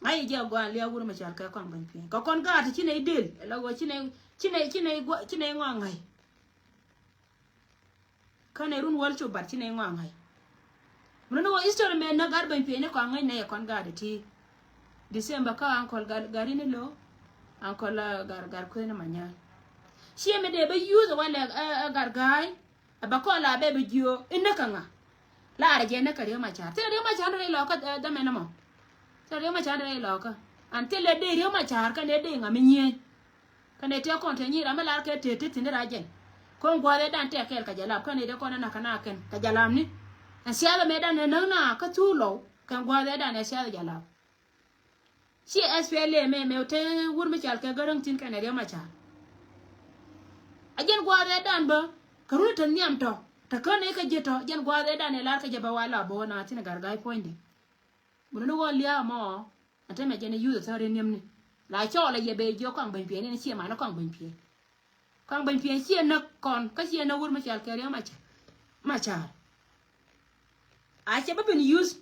Ŋa̱c jɛ gua̱a̱n lia̱a̱ wur mi cɔal kɛ kɔaŋ beny piɛny kɛ kɔn gaat ti ci nɛy del la ɣöö ci nɛy ci nɛy ci nɛy gua̱ ci nɛy ŋɔak ŋa̱c. Kä nɛy run wäl cu bat ci nɛy ŋɔak ŋa̱c. Mi run wä history mɛ näk gat beny piɛny ni kɔaŋ ŋäc nɛy ɛ kɔn gaat ɛ ti. December kä ankɔl gar gar in lo̱ ankɔl gar gar kuëë ni ma nyal. Ciɛ mi dee bä yuth ɛ wä lɛk ɛ gar ga̱a̱c. Ɛ bɛ kɔn la bɛ bi jiö in näk kä ŋa. Laarɛ jɛ näk kä Riek Machar thilɛ Riek Machar rɛy lɔkä. Dhamɛ ni mɔ thilɛ Riek Machar rɛy lɔkä. An thilɛ dee Riek Machar kä nɛ dee ŋa mi nyieny. Kä nɛ tëë kɔn te nyi ram mi lar kɛ tëë te thi̱n ra jɛn. Kɔn gua̱a̱th ɛ dan tɛk kɛɛl kɛ jɛ lap kä nɛ dee kɔn ɛ nak kä na kɛn kɛ jɛ lap ni. Ɛn siath ɛmɛ dan ɛ näk na kä thuk lɔw kɛn gua̱a̱th ɛ dan ɛ siath ɛ jɛ lap. Ci S P L A mɛ mɛ te wur mi cal kɛ Gäräŋ thi̱n kɛnɛ Riek Machar. A jɛn gua̱a̱th ɛ dan bä kɛ run te nhiam tɔ te kän ɛ kɛ ji̱ tɔ jɛn gua̱a̱th ɛ dan ɛ lar kɛ jɛ bä wa la bä wä na thi̱n ɛ gar ga̱a̱c puɔ̱nydɛ. Mun ni ɣöö lia̱a̱ mɔ. Ɛn te mɛ jɛn ɛ youth authority niɛmni. La cɔɔl ɛ yɛ bɛ jiök Kɔaŋ Beny Piɛn in ciɛ man ni Kɔaŋ Beny Piɛn. Kɔaŋ Beny Piɛn ciɛ näk kɔn kä ciɛ näk wur mi cɔal kɛ Riek Mac-, Macar. A cɛ bä ben use.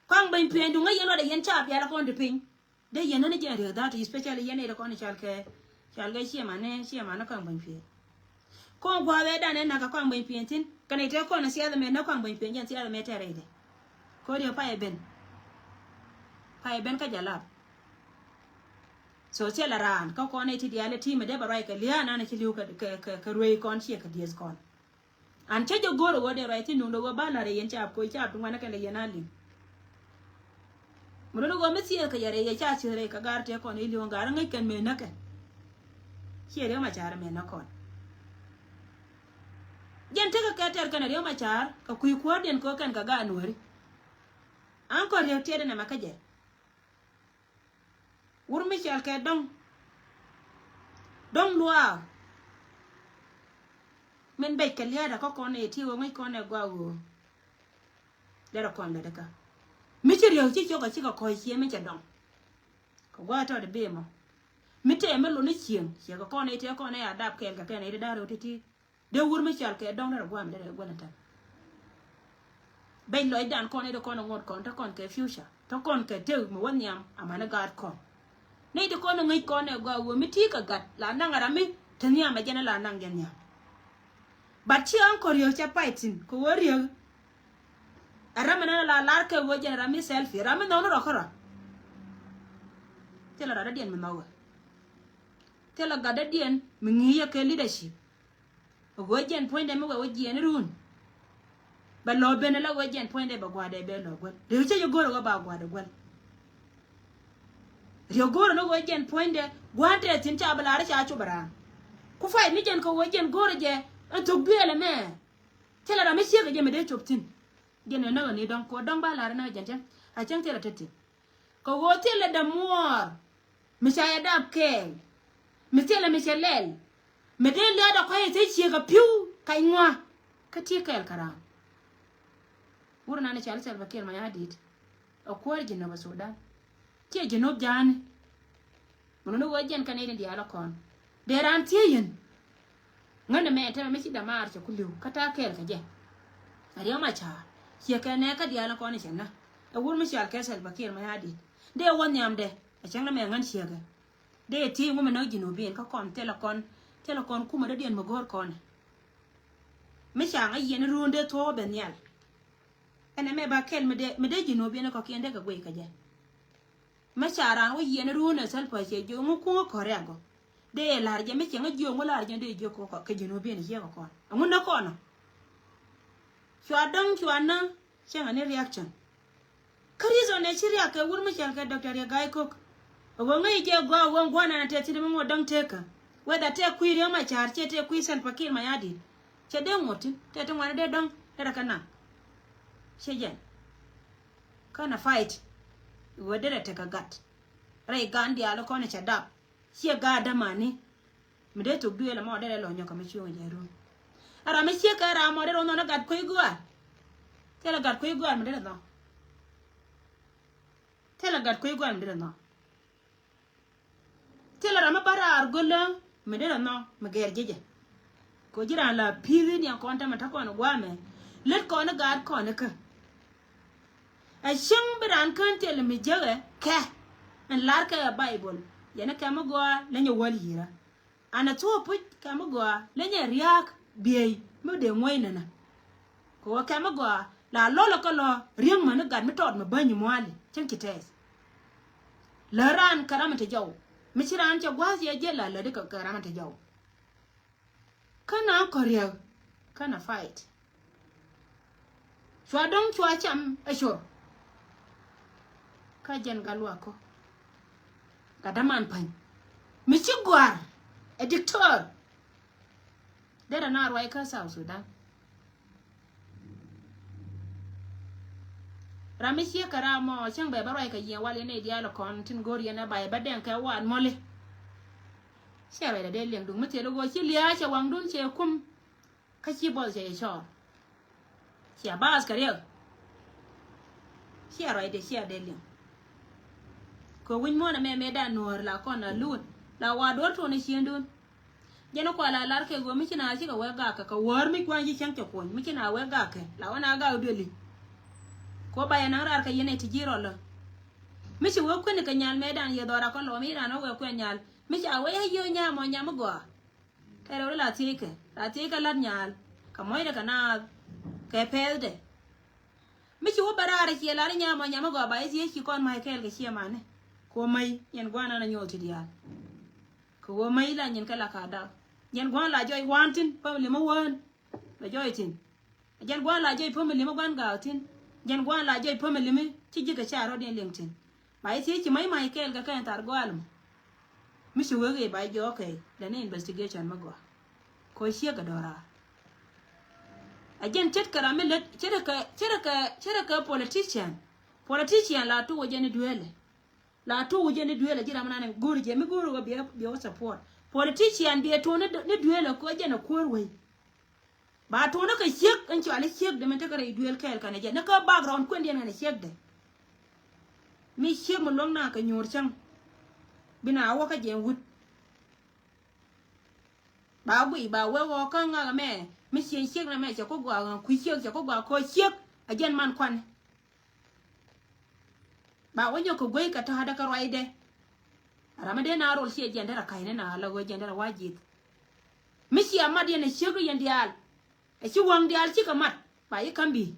Kɔaŋ Beny Piɛn duŋ ŋäc yɛn luɔt ɛ yɛn ca bial kɔn ti piny. Dee yɛn nani jɛn riek that, especially yɛn nɛy ti kɔn cɔal kɛ, cɔal kɛ ciɛ man ni, ciɛ man ni Kɔaŋ Beny Piɛn. Kɔn gua̱a̱th ëëdan ëë näk kä Kɔaŋ Beny Piɛn thi̱n. Kɛn i̱ te kɔn siasa mëë näk Kɔaŋ Beny Piɛn jɛn siasa mëë tɛr rɛydɛ. Kodi pay ben. Pay ben kä jalap. So thilɛ raan kä kɔn i̱ ti diaal i̱ ti̱i̱ mi dee bɛ ruac kɛ lia̱a̱ nan i̱ ci li̱w kɛ, kɛ, kɛ, kɛ ruëëc kɔn ciɛ kɛ dieth kɔn. An cä jɛ go̱o̱r ɛ ɣöö dee ruac thi̱n duundɛ ɣöö ba la̱r ɛ yɛn caap koc caap ti ŋuan ɛ kɛn lɛ yɛn a liŋ. Mi run ɛ ɣöö mi thiëëth kɛ yɛ rɛy yɛ ca thieth rɛy kɛ gaar tëë kɔn i̱ li̱w ɛ gaar ɛ ŋäc kɛn mëë näkɛ. Ciɛ Riek Macar mëë näk kɔn. Jɛn tekɛ kɛ tɛr kɛn ɛ Riek Macar kɛ kui̱ kuäärdiɛn kɛ ɣöö kɛn kɛ gaat nuääri. An kɔn Riek tiɛɛdɛ nɛmɛ kä jɛ. Wur mi cɔal kɛ dɔ̱ŋ. Dɔ̱ŋ luaak. Min bec kɛ lia̱a̱dɛ kä kɔn ɛ ti ɣöö ŋäc kɔn ɛ gɔaa ɣöö. Derɛ kɔn lät kä. Mi ci Riek ci cok ɛ cikɛ kɔc ciɛ mi cɛ dɔ̱ŋ. Kɛ gua̱a̱th tɔt ɛ bee mɔ. Mi tɛɛ mi luni cieŋ ciɛ kɛ kɔn ɛ ti kɔn ɛ a dap kɛɛl kɛ kɛn ɛ ti da̱r ɣöö ti̱ti̱. Dee wur mi cɔal kɛ dɔ̱ŋ derɛ gua̱a̱m derɛ guäl ɛn tɛn. Bec lɔcdan kɔn i̱ ti kɔn ɛ ŋuɔ̱t kɔn te kɔn kɛ future te kɔn kɛ tëk mi wä nhiam amäni gaat kɔn. Ni ti kɔn ɛ ŋäc kɔn ɛ gɔaa ɣöö mi ti kɛ gat la naŋ ɛ ram mi te nhiam ɛ jɛn ɛ la naŋ jɛn nhiam. But ci ɣän kɔ Riek cɛ pay thi̱n kɛ ɣöö Riek. Ɛ ram mi nɛn ɛ la lar kɛ ɣöö jɛn ɛ ram mi selfish ram mi nhɔk ni rɔ kärɔa. Thilɛ rat dädiɛn mi nhɔk ɛ. Thilɛ gat dädiɛn mi ŋi̱i̱c ɛ kɛ leadership. Ɛ ɣöö jɛn puɔ̱nydɛ mi wɛ wä jiɛɛn run. Bɛ lɔ ben ala ɣöö jɛn puɔ̱nydɛ bɛ gua̱a̱dɛ bɛ lɔ guäl. Riek cä jɛ go̱r ɛ ɣöö ba gua̱a̱dɛ guäl. Riek go̱r ni ɣöö jɛn puɔ̱nydɛ gua̱a̱dɛ thi̱n ca bi la̱r ca cop raan. Ku fight mi jɛn kɛ ɣöö jɛn go̱r jɛ ɛn thok duëël ɛmɛ. Thilɛ ram mi ciek ɛ jɛ mi dee cop thi̱n. Jɛn ɛ näk ɛ ni dɔ̱ŋ kɛ ɣöö dɔ̱ŋ ba la̱r ɛ näk ɛ jɛn cä a cäŋ thilɛ te thi̱n. Kɛ ɣöö thilɛ dämuɔɔr mi ca yɛ dap kɛɛl. Mi thilɛ mi cɛ lɛl. Mi dee lia̱a̱dɛ kɔ̱c ɛ thil ciek ɛ pi̱w kac ŋua̱. Kä ti kɛɛl kɛ raan. Wur nan i̱ cɔal i̱ Salva Kiir Mayardit. Ɛ kuäär Jinub Sudan. Ciɛ Jinub ja̱a̱ni. Mun ni ɣöö jɛn kɛn i̱ ni diaal ɛ kɔn. Dee raan thiec yɛn. Ŋän ɛmɛ ɛn tɛmɛ mi ci dämaar cɛ ku li̱w kä ta̱a̱ kɛɛl kɛ jɛ. Ɛ Riek Macar ciɛ kɛ nɛɛkä diaal in kɔn in cɛ näk. Ɛ wur mi cɔal kɛ Salva Kiir Mayardit dee wä nhiamdɛ. Ɛ cäŋ nɛmɛ ŋän ciekɛ dee thiec ŋu mi näk Jinubiin kä kɔn thilɛ kɔn thilɛ kɔn kumɛ dɔ̱diɛn mi go̱o̱r kɔn. Mi ca ŋäc yɛn ruun dee thuɔ̱k bɛ nhial. Ɛn ɛmɛ ba kɛl mi dee mi dee Jinubiin kɔ̱kiɛn dee kɛ guic kɛ jɛ. Mɛ ca raan wä yiɛn ruun ɛ Salva cɛ jiök ŋu kuŋä kɔ̱riak gɔ. Dee lar jɛ mi cɛ ŋä jiök ŋu lar jɛ dee jiök kɛ Jinubiin ciek kɛ kɔn. Ɛŋu näk kɔn ɔ. Cua däŋ cua nä cɛ ŋa ni reaction. Kä reason ɛ ci riak kɛ wur mi cɛl kɛ Doctor Riek Gai Kok. Ɛ wä ŋäc jɛ gɔaa wä gua̱n ɛn ɛ tɛth thi̱n mi ŋuɔ̱t däŋ tekä. Whether tɛ kui̱ Riek Macar cɛ tɛ kui̱ Salva Kiir Mayardit. Cɛ dee ŋuɔ̱t thi̱n tɛ ti ŋuan dee däŋ dee rɛ kɛ naŋ. Cɛ jɛn. Känɛ fight. Ɣöö derɛ tekɛ gat rɛy gan diaal kɔn cɛ dap. Ciɛ gaat dämani. Mi dee thok duëël ɛmɔ derɛ lɔ nyɔk kɛ mi cuŋ jɛ run. Ɛ ram mi ciek kɛ ram mɔ derɛ wä nhɔn ɛ gat kuec gua̱a̱r. Thilɛ gat kuec gua̱a̱r mi derɛ nhɔk. Thilɛ gat kuec gua̱a̱r mi derɛ nhɔk. Thilɛ ram mi bä raar go̱lä mi derɛ nhɔk mi gɛr jecɛ. Kɛ ji̱ raan la pi̱i̱th ni a kɔn tämɛ te kɔn gua̱a̱mɛ. Lät kɔn i̱ gaat kɔn ikä. Ɛ cäŋ bi raan kään thil mi jäkɛ kɛ. Ɛn lar kɛ ɛ Baibol yɛn kɛ mi gɔaa leny ɛ wäl yi̱rä. An ɛ thuɔ̱ɔ̱p puc kɛ mi gɔaa leny ɛ ria̱a̱k biey mi dee ŋuɔ̱c nänä. Kɛ ɣöö kɛ mi gɔaa la lɔl ɛ kä lɔ riäŋ mäni gat mi tɔɔt mi bäny mua̱a̱li cäŋ ci tɛɛth. Lär raan kɛ ram mi te jɔw mi ci raan cɛ gua̱a̱th yɛ jiɛl la lätdi kɛ ram mi te jɔw. Kä na kɔ̱riäk kä na fight. Cua dɔ̱ŋ cua cam ɛ cor. Kä jɛn gat luak kɔ. Gat däman päny mi ci gɔ̱a̱r ɛ diktor. Derɛ na ruac kä South Sudan. Ram mi ciek kɛ ram mɔ cäŋ bɛ bä ruac kɛ yiɛn wal yɛn nɛy diaal kɔn tin go̱o̱r yɛn ɛ bay bä dɛŋ kɛ waat mɔli. Ciɛ ruac dee liɛŋ duŋ mi thil ɣöö ci lia̱a̱ cɛ waŋdun cɛ kum. Kä ci buɔth cɛ yɛ cɔɔr. Cia baas kɛ riɛk. Cia ruacdɛ cia dee liŋ. Kɛ wi̱ny muɔ̱ɔ̱n ɛmɛ mëëdan nuäär la kɔn la luut la wa duɔ̱r tuɔn ɛ ciëŋdun. Jɛn ɛ kua la lar kɛ ɣöö mi ci na cikɛ wee gakɛ kɛ wäär mi kuany ci cäŋ cɛ kuɔny mi ci na wee gakɛ la wä na gak dueli. Kɛ wä ba yɛ naŋ raar kɛ yɛn ɛ ti ji̱ rɔlä. Mi ci wee kuäni kɛ nyal mëëdan yɛ dhɔra kɔn lɔ mi ran wä wee kuɛn nyal mi ca wee yɛ yiö nyam ɔ nyam mi gɔaa. Tɛrɛ wä la thiecɛ la thiecɛ lat nyal kɛ muɔcdɛ kɛ naath kɛ pɛthdɛ. Mi ci wä bɛ raar ciɛ lar inyam ɔ nyam igɔaa ba i̱ thiec ci kɔn ma̱c kɛɛl kɛ ciɛ mani. Kɛ wä ma̱c yɛn gua̱n an a nyuɔth ti diaal. Kɛ wä ma̱c la nyin kɛ la ka dak. Yɛn gua̱n la jɔc wan thi̱n family mi wään. Bɛ jɔc thi̱n. Jɛn gua̱n la jɔc family mi gua̱n gaak thi̱n. Jɛn gua̱n la jɔc family mi ci ji̱ kɛ ca rɔ̱diɛn liŋ thi̱n. Ba i̱ thiec ci ma̱c ma̱c kɛɛl kɛ kɛn thar gɔal mɔ. Mi ci wek i̱ ba jɔɔk kɛ lɛ ni investigation mi gɔaa. Kɔ ciek kɛ dɔra. A jɛn ce̱tkɛ ram mi lät ce̱tkɛ ce̱tkɛ ce̱tkɛ politician. Politician la tuwä jɛ ni duelɛ. La tuwä jɛ ni duelɛ ji̱ ram nan go̱o̱ri jɛ mi go̱o̱ri wä biɛ biɛ wä support. Politician biɛ tuwä ni duelɛ kɔ jɛn a kuäär wei. Ba tuɔ̱nä kɛ ciek in cuali ciek dɛ min tekɛ rɛy duel kɛɛl kɛnɛ jɛ ni kä background kuɛn diɛn kɛnɛ ciek dɛ. Mi ciek mi luäŋ na kɛ nyuur cäŋ. Bi na wä kä jɛ wut. Ba guiy ba wee wä kä ŋak mɛ mi ciek ciek na mɛ cɛ ku gɔaa ŋak kui̱ ciek cɛ ku gɔaa kɔ ciek a jɛn man kuan. Ba wä nyɔk kɛ guey kɛ ta̱a̱dä kɛ ruacdɛ. Ram mi dee na rol ciɛ jiɛn derɛ ka̱cni na la ɣöö jiɛn derɛ wa ji̱th. Mi ciɛ mat yɛn ɛ ciek yɛn diaal. Ɛ ci waŋ diaal cikɛ mat ba yi ka̱m bi̱i̱.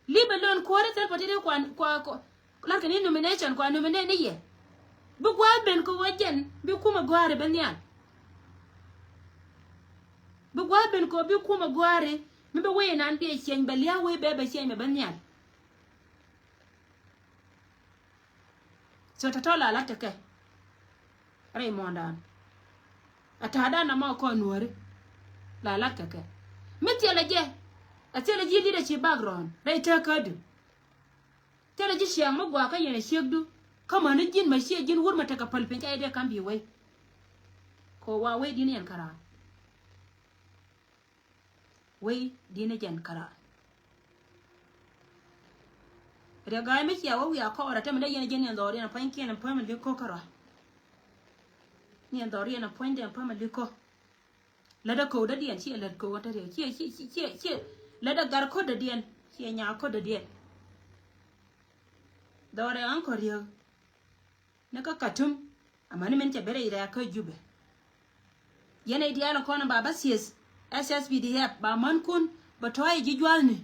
Leave alone kuäärä thil pɔtiti kua kua kua. Lar kɛ ni nomination kua nominate ni yɛ. Bi gua̱a̱th ben kɛ wä jɛn bi kumɛ gua̱a̱ri bä nhial. Bi gua̱a̱th ben kɛ wä bi kumɛ gua̱a̱ri mi bɛ wee nan bi ɛ ciɛny bɛ lia̱a̱ wee bɛ bɛ ciɛny bɛ bä nhial. So tɔ̱tɔ̱ la lat tekɛ rɛy muɔ̱ɔ̱ndan. A ta̱a̱dan na ma kɔn nuɔ̱ɔ̱ri la lat kɛ kɛ. Mi thilɛ jɛ a thilɛ ji̱ leadership background rɛy tekädu. Thilɛ ji̱ ciaŋ mi gua̱a̱ kä yɛn a ciekdu. Kä mäni ji̱n ma ciɛ ji̱n wur ma tekɛ päl piny ca yɛ dee ka̱m bi̱i̱ wei. Kɛ wa wei di̱n yɛn käraar. Wei di̱n jɛn käraar. Riɛk ga̱a̱c mi cia wä wiaa kɔɔr a tämɛ dee yɛn jɛn niɛn dhɔriɛn a puɔ̱nykiɛn a family ko̱ kärɔa. Niɛn dhɔriɛn a puɔ̱nydɛ a family ko̱. Lätdä ko̱o̱k dädiɛn ciɛ lät ko̱o̱k a te riɛk ciɛ ciɛ ciɛ ciɛ lätdä gar ko̱r dädiɛn ciɛ nyaa ko̱r dädiɛn. Dhɔrɛ ɣän kɔ riek. Ni kä Khartoum amäni min cɛ ben rɛy rɛ̈ɛ̈k kä Jubɛ. Yɛn ɛ diaal kɔn ba bä thieth S S P D F ba mänkun bä tɔ̱ɔ̱c ji̱ jua̱thni.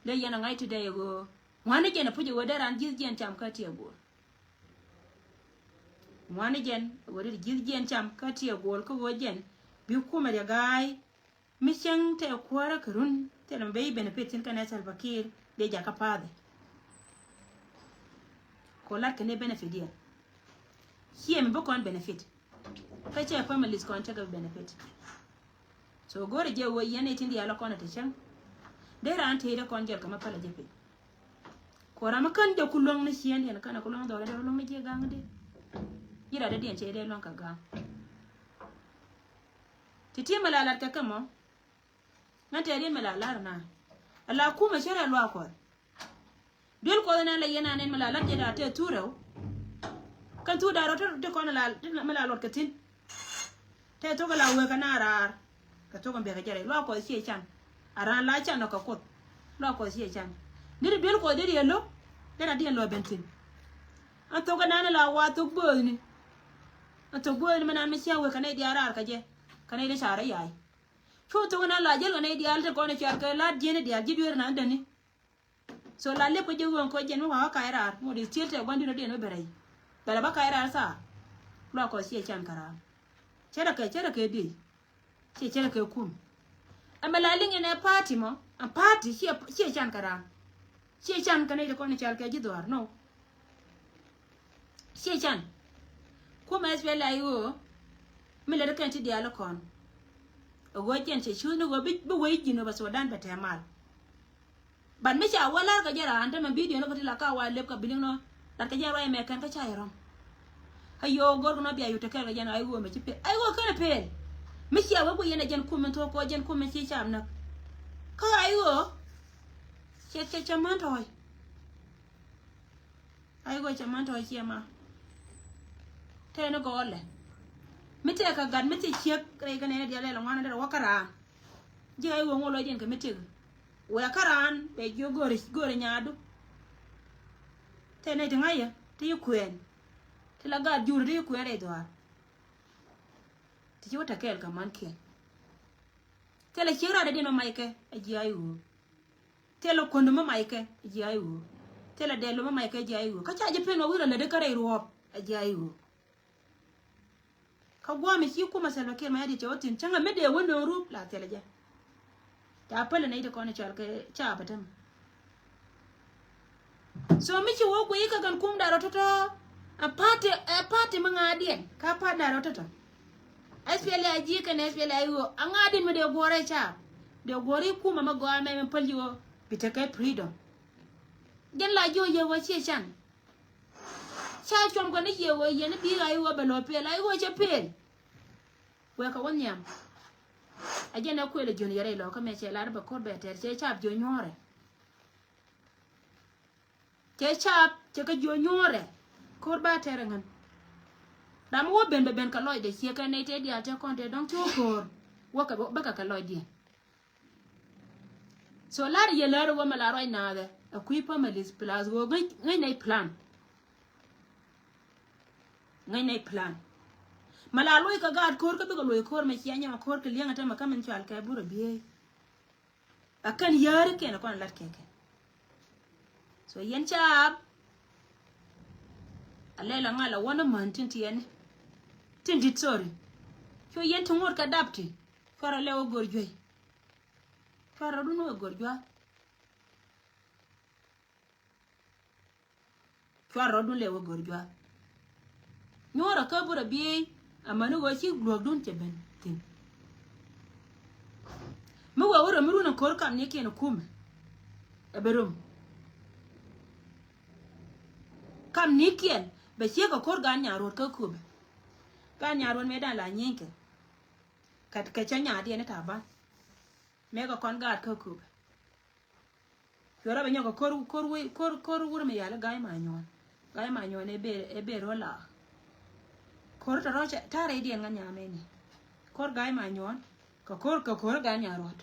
Ley yɛn a ŋa̱c ti dee ɣöö ŋuani jɛn a puc ɣöö dee raan ji̱th jiɛn cam kä tiɛ guɔl. Ŋuani jɛn ɣöö dee ji̱th jiɛn cam kä tiɛ guɔl kä ɣöö jɛn bi kumɛ riɛ ga̱a̱c. Mi cieŋ tɛ kuäärä kɛ run thilɛ mi ben benefit thi̱n kɛnɛ Salva Kiir dee jakä pa̱a̱thɛ. Kɛ lat kɛn dee benefit diɛn. Ciɛ mi bi kɔn benefit. Kä cɛ families kɔn cɛ kɛ benefit. So go̱rɛ jɛ wee yɛn itin diaal kɔn ɛ te cäŋ. Dee raan tëëdɛ kɔn jɛl kɛ ma pälɛ jɛ piny. Kɛ ram mi kän jɛ ku luäŋ ni ciëndiɛn känɛ ku luäŋ dhɔrɛ dee luäŋ ni jiɛ ga̱a̱ŋ dee. Ji̱ rat dee diɛn cɛ dee luäŋ kɛ ga̱a̱ŋ. Ti̱ti̱ mi la lat kɛ kɛ mɔ. Ŋän tɛɛr yɛn mi la lar na. Ala kumɛ cärɛ luaak Kuɔth. Duel Kuɔth ɛn ala yɛn anɛn mi la lat jɛ da̱a̱ tɛɛ thurɛ wä. Kɛn thur da̱a̱ rɔ ti kɔn mi la luɔt kɛ thi̱n. Tɛɛ thok ala wek kɛ na raar. Kɛ thok ɛn biɛkɛ jɛ rɛy luaak Kuɔth ciɛ can. A raan la can ɔ kɛ Kuoth. Luaak Kuɔth ciɛ can. Deri duel Kuɔth deri ɛ lo̱k. Deri a diɛn luɔt ben thi̱n. Ɛn thok ɛn an ala wa thok bööthni. Ɛn thok bööthni mi nan mi cia wek kɛ nɛy diaal raar kɛ jɛ. Kɛ nɛy di ca rɔ yaac. Cu thok na la jäl kɛ nɛy diaal ti kɔn i̱ cuar kɛ la diɛn i̱ diaal ji̱ dueer na däni. So la lip kɛ ji̱ ɣööŋ kɔ jɛn mi wa̱a̱ ka̱c raar ŋot i̱ thiel tɛ gua̱n di̱t rɔ diɛn mi ben rɛy. Bɛl a bä ka̱c raar thaar. Luaak Kuɔth ciɛ can kɛ raar. Cärɛ kɛ cärɛ kɛ diey. Ciɛ cärɛ kɛ kum. Ɛmɛ la liŋ ɛn ɛ party mɔ ɛn party ciɛ ciɛ can kɛ raar. Ciɛ can kɛ nɛy ti kɔn i̱ cal kɛ ji̱ dhuaar no. Ciɛ can. Kumɛ S P L A I O mi lät kɛn ti diaal kɔn. Ɛ ɣöö jɛn cɛ cuuth ni ɣöö bi wec ji̱n ɣöö bɛ Sudan bɛ tɛɛ mal. But mi ca wä lar kɛ jɛ raan tämɛ bidio ni kɛ ti la ka wa lep kɛ biliŋ nɔ. Lat kɛ jɛ ruac mɛ kɛn kä ca yɛ rɔm. Ɛ ɣöö go̱r kɛ nɔ bia yut te kɛl kɛ jɛn I O mɛ ci pel. I O kɛn pel. Mi cia wä guiyɛn ɛ jɛn kum mi thuɔ̱k kɔ jɛn kum mi ci cam näk. Kä I O. Cɛ, cɛ, cɛ män tɔ̱ɔ̱c. Ai ɣöö cɛ män tɔ̱ɔ̱c ciɛ ma. Tɛɛni gɔɔlɛ. Mi tɛɛ kɛ gat mi tɛɛ ciek rɛy kɛ nɛy ni diaal lɛl ŋuan derɛ wä käraan. Ji̱ ai ɣöö ŋuɔ lɔcdiɛn kɛ mi tɛk. Wëë käraan bɛ jiök go̱o̱rɛ, go̱o̱rɛ nyaadu. Tɛɛni ti ŋa̱cä ti yi kuɛɛn. Ti la gat jur ti yi kuɛɛn rɛy dhuaar. Ti ci wä tɛ kɛɛl kɛ män kiɛn. Thilɛ ciek raadɛ diɛn mɛ mackɛ a ji̱ ai ɣöö. Thilɛ kuändä mɛ mackɛ a ji̱ ai ɣöö. Thilɛ dɛɛlu mɛ mackɛ a ji̱ ai ɣöö. Kä ca ji̱ pen mɛ wi̱r a lätdä kä rɛy ruɔ̱ɔ̱p a ji̱ ai ɣöö. Kä gua̱a̱mɛ ci kumɛ Salva Kiir mɛ ya diet cɛ wä thi̱n cäŋɛ mi dee wä nööŋ rup la thilɛ jɛ. Ca pälɛ nɛy ti kɔn i̱ cɔal kɛ caap ɛ tämɛ. So mi ci wä kui̱ kɛ kɛn kum da̱r ɔ tɔ̱tɔ̱. Ɛ party, ɛ party mi ŋa̱a̱diɛn ka party da̱r ɔ tɔ̱tɔ̱. S P L A I G kɛn S P L A I O a ŋa̱a̱diɛn mi dee guɔ̱ɔ̱r ɛ caap. Dee guɔ̱ɔ̱r i̱ kumɛ mi gɔaa mɛ mi päl ji̱ wä bi tekɛ freedom. Jɛn la ji̱ wä yɛ wä ciɛ can. Ca cuɔm kɛ ni yɛ wä yɛn i̱ bi̱i̱ la i̱ wä bɛ lɔ pɛl la i̱ wä cɛ pɛl. Wek kɛ wä nhiam. A jɛn ɛ kuël ɛ jiön yɛrɛ ilɔ kä mɛ cɛ lar bɛ ko̱r bɛ tɛr cɛ cap jiö nyuɔ̱ɔ̱rɛ. Cɛ cap cɛ kɛ jiö nyuɔ̱ɔ̱rɛ. Ko̱r ba tɛr ɛ ŋän. Ram wä ben bɛ ben kɛ lɔcdɛ ciɛ kɛ nɛy tɛ diaal tɛ kɔn tɛ dɔ̱ŋ ci wä ko̱r. Wä kɛ bä kɛ kɛ lɔcdiɛn. So lar yɛ lar wä mɛ la ruac naathɛ a kui̱ families plus wä ŋäc, ŋäc nɛy plan. Ŋäc nɛy plan. Mɛ la luɔc kɛ gaat ko̱r kä bikɛ luɔc ko̱r mɛ cia nyɔk ko̱r kɛ liɛŋ a tämɛ kä min cual kɛ burɛ biey. A kɛn yääri kiɛn a kɔn lat kɛ kɛ. So yɛn caap. A lɛl a ŋal a wän a män tin tiɛni. Tin dit, sorry. Cu yɛn ti ŋot kɛ dap ti. Cuarɛ lɛ wä go̱r juey. Cuarɛ dun wä go̱r juath. Cuarɛ rɔ̱dun lɛ wä go̱r juath. Nyuɔrɛ kä burɛ biey amäni ɣöö ci luäkdun cɛ ben thi̱n. Mi wee wä röm mi run ɛ ko̱r kam ni kiɛn ɛ kumɛ. Ɛ bɛ röm. Kam ni kiɛn bɛ ciek ɛ ko̱r gan nyaruɔt kä kupɛ. Gan nyaruɔt mëë dan la nyienkɛ. Kä, kä cä nyaat yɛn i̱ ta̱a̱ ban. Mëë kɛ kɔn gaat kä kupɛ. Cuɛ rɔ bɛ nyɔk kɛ ko̱r, ko̱r wei, ko̱r, ko̱r wur mi yal i̱ ga̱a̱c ma nyuɔ̱ɔ̱n. Ga̱a̱c ma nyuɔ̱ɔ̱n ëë ber, ëë ber rɔ la. Ko̱r tɔ̱ rɔ cɛ ta̱a̱ rɛydiɛn ŋä nyam ëë ni. Ko̱r ga̱a̱c ma nyuɔ̱ɔ̱n. Kɛ ko̱r, kɛ ko̱r ga̱a̱c nya ruɔ̱t.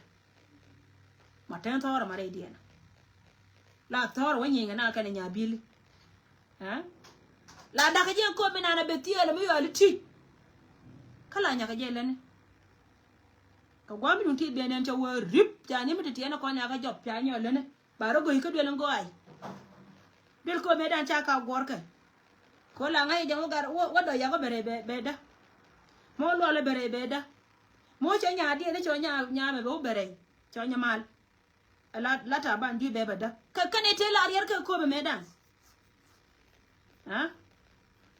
Ma tɛn thɔɔrɛ ma rɛydiɛn. La thɔɔrɛ wä nyieny kɛ na kɛn nya bili. Ɛ? La dakä jɛ ko̱p mi nanɛ bɛ thiëël mi yɔali ti̱c. Kä la nyakɛ jɛ läni. Kɛ gua̱a̱m mi duŋ ti biɛn ɛn cɛ wee rip ca ni mi ti tiɛɛn kɔn ya kä jɔp ca nyɔl läni. Ba rɔ go̱c kä duel in gɔaac. Duel ko̱p mëë dan ca ka guɔrkɛ. Ko la ŋa̱c jɛ ŋu gar wä dɔ̱ yak wä bɛ rɛy bɛ dä. Mɔ luɔl bɛ rɛy bɛ dä. Mɔ cɛ nya diɛn cɔ nya nya mɛ bɛ wä bɛ rɛy cɔ nya mal. La, la ta̱a̱ ban jui̱ bɛɛbɛ däk. Kä, kä ni tëë la riɛr kɛ köpɛ mëë da̱ŋ. Aa?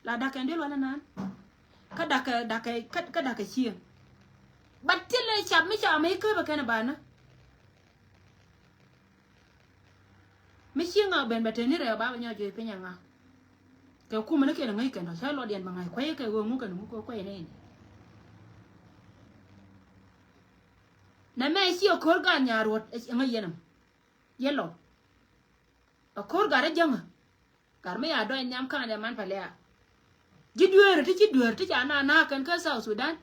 La da̱k kɛn di̱l wala naan. Kä da̱k kɛ, da̱k kɛ, kä, kä da̱k kɛ cieŋ. Bat thilɛ cap mi ca mi köpɛ kɛn banä. Mi cieŋ a ben bɛ te ni rɛw ba bɛ nyɔk juey piny a ŋa. Kɛ kumɛ ni kɛn ŋäc kɛn tɔ cä lɔt yɛn bɛ ŋa̱c kuɛy kɛ ɣöö ŋu kɛn ŋu kɛ kuɛy ni. Nɛ mɛ ci ɛ ko̱r gat nyaruɔt ɛ ŋäc yɛn ɛm. Yɛ lɔ. Ɛ ko̱r gat ɛ jäŋä. Gat mi ya dɔc nhiam ka̱n ɛ man pɛlɛ a. Ji̱ dueeri ti ci dueer ti ca na na kɛn kä South Sudan.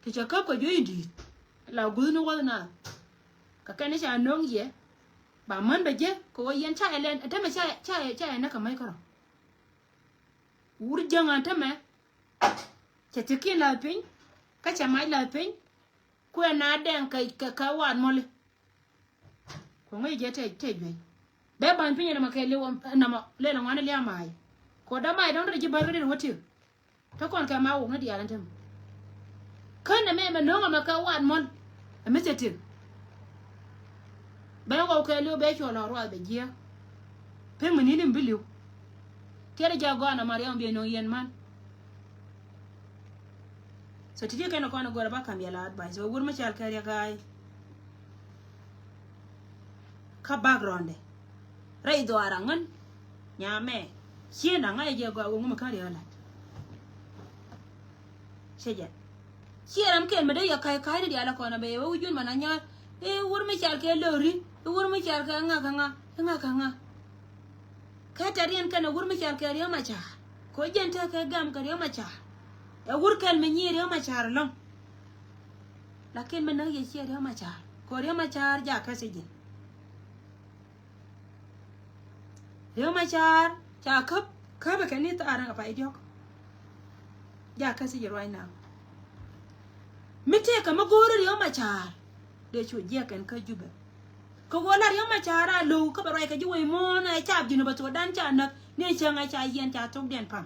Ti ca käp kɛ juey in di̱i̱t. La guth ni wäth na. Kɛ kɛn ni ca no̱ŋ yɛ. Ba män bɛ jɛ kɛ wä yɛn ca yɛ lɛn ɛ tämɛ ca yɛ, ca yɛ, ca yɛ näk kɛ mäc kärɔ. Wur jäŋä tämɛ. Cɛ thi̱ki̱n la̱th piny. Kä cɛ mac la̱th piny. Kuɛ na dɛŋ kɛ, kɛ, kɛ waat mɔli. Kuɛ ŋäc jɛ tɛ, tɛ juey. Bɛ ba̱ny piny nɔmɔ kɛ liw nɔmɔ lɛl ŋuani lia̱a̱ ma̱a̱c. Kɛ ɣöö däma̱a̱c dɔ̱ŋ rɛy ji̱ bär kä dee wä ti̱k. Te kɔn kɛ ma wok ni diaal ɛn tem. Kä nɛmɛ mɛ no̱o̱ŋ ɛmɛ kɛ waat mɔl. Ɛmɛ cɛ ti̱k. Bɛ ɣɔw kɛ liw bɛ cuɔ lɔ ruath bɛ jiääk. Pek mi ni̱n in bi li̱w. Tiɛt jɛ gɔaa nɔmɔ riɛm bi nöŋ yɛn man. So ti ti kɛn kɔn gɔr ba kam yɛ la advice wä wur mi cal kɛ riɛk ga̱a̱y. Kä background dɛ rɛy dhuaar aŋän nyamɛ. Cieen aŋä jɛ gɔaa wä ŋum kä riɛk lat. Cɛ jɛ. Ciɛ ram kɛn mi dee yɛ ka̱c ka̱cni diaal kɔn a bɛ yɛ wä wi̱c jun man a nyɔr. I̱ wur mi cal kɛ lo̱ri, i̱ wur mi cal kɛ ŋa kɛ ŋa. Kä ŋa kä ŋa. Kä tɛriɛn kɛn ɛ wur mi cɔal kɛ Riek Machar. Kɛ ɣöö jɛn tekɛ gam kɛ Riek Machar. Ɛ wur kɛl mi nyier Riek Machar ɛlɔ̱ŋ. Lakin mi näk yɛ ciɛ Riek Machar. Kɛ ɣöö Riek Machar jakä sijin. Riek Machar ca käp, käp kɛ ni thaar ŋa pay diɔ̱k. Jakä sijin right now. Mi tëëkɛ mi go̱o̱ri Riek Machar. Dee cu jiɛk kɛn kä Jubɛ. Kɛ ɣöö la Riek Machar a lo̱w kä bɛ ruac kɛ ji̱ wec muɔ̱ɔ̱n ɛ cap Jinubä Sudan ca näk ni cäŋ ɛ ca yiɛn ca thokdiɛn pa̱ŋ.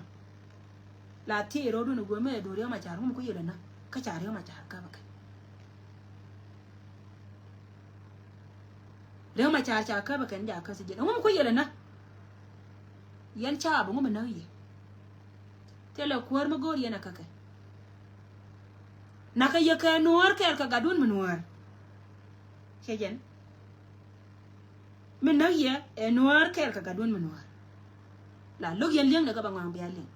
La thiec ro̱o̱dun ɛ guäm ɛ duɔ̱ɔ̱r Riek Machar ŋum ku yelɛ näk kä ca Riek Machar käp ɛ kɛ. Riek Machar ca käp ɛ kɛn jakä sijin ɛ ŋum ku yelɛ näk. Yɛn cap ɛ ŋum ɛ näk yɛ. Thilɛ kuäär mi go̱o̱r yɛn ɛ kä kɛ. Nakä yɛ kɛ nuäär kɛɛl kɛ gatdun mi nuäär. Cɛ jɛn. Mi näk yɛ ɛ nuäär kɛɛl kɛ gatdun mi nuäär. La lo̱k yɛn li̱eŋdɛ kä bɛ ŋɔaŋ bia liŋ.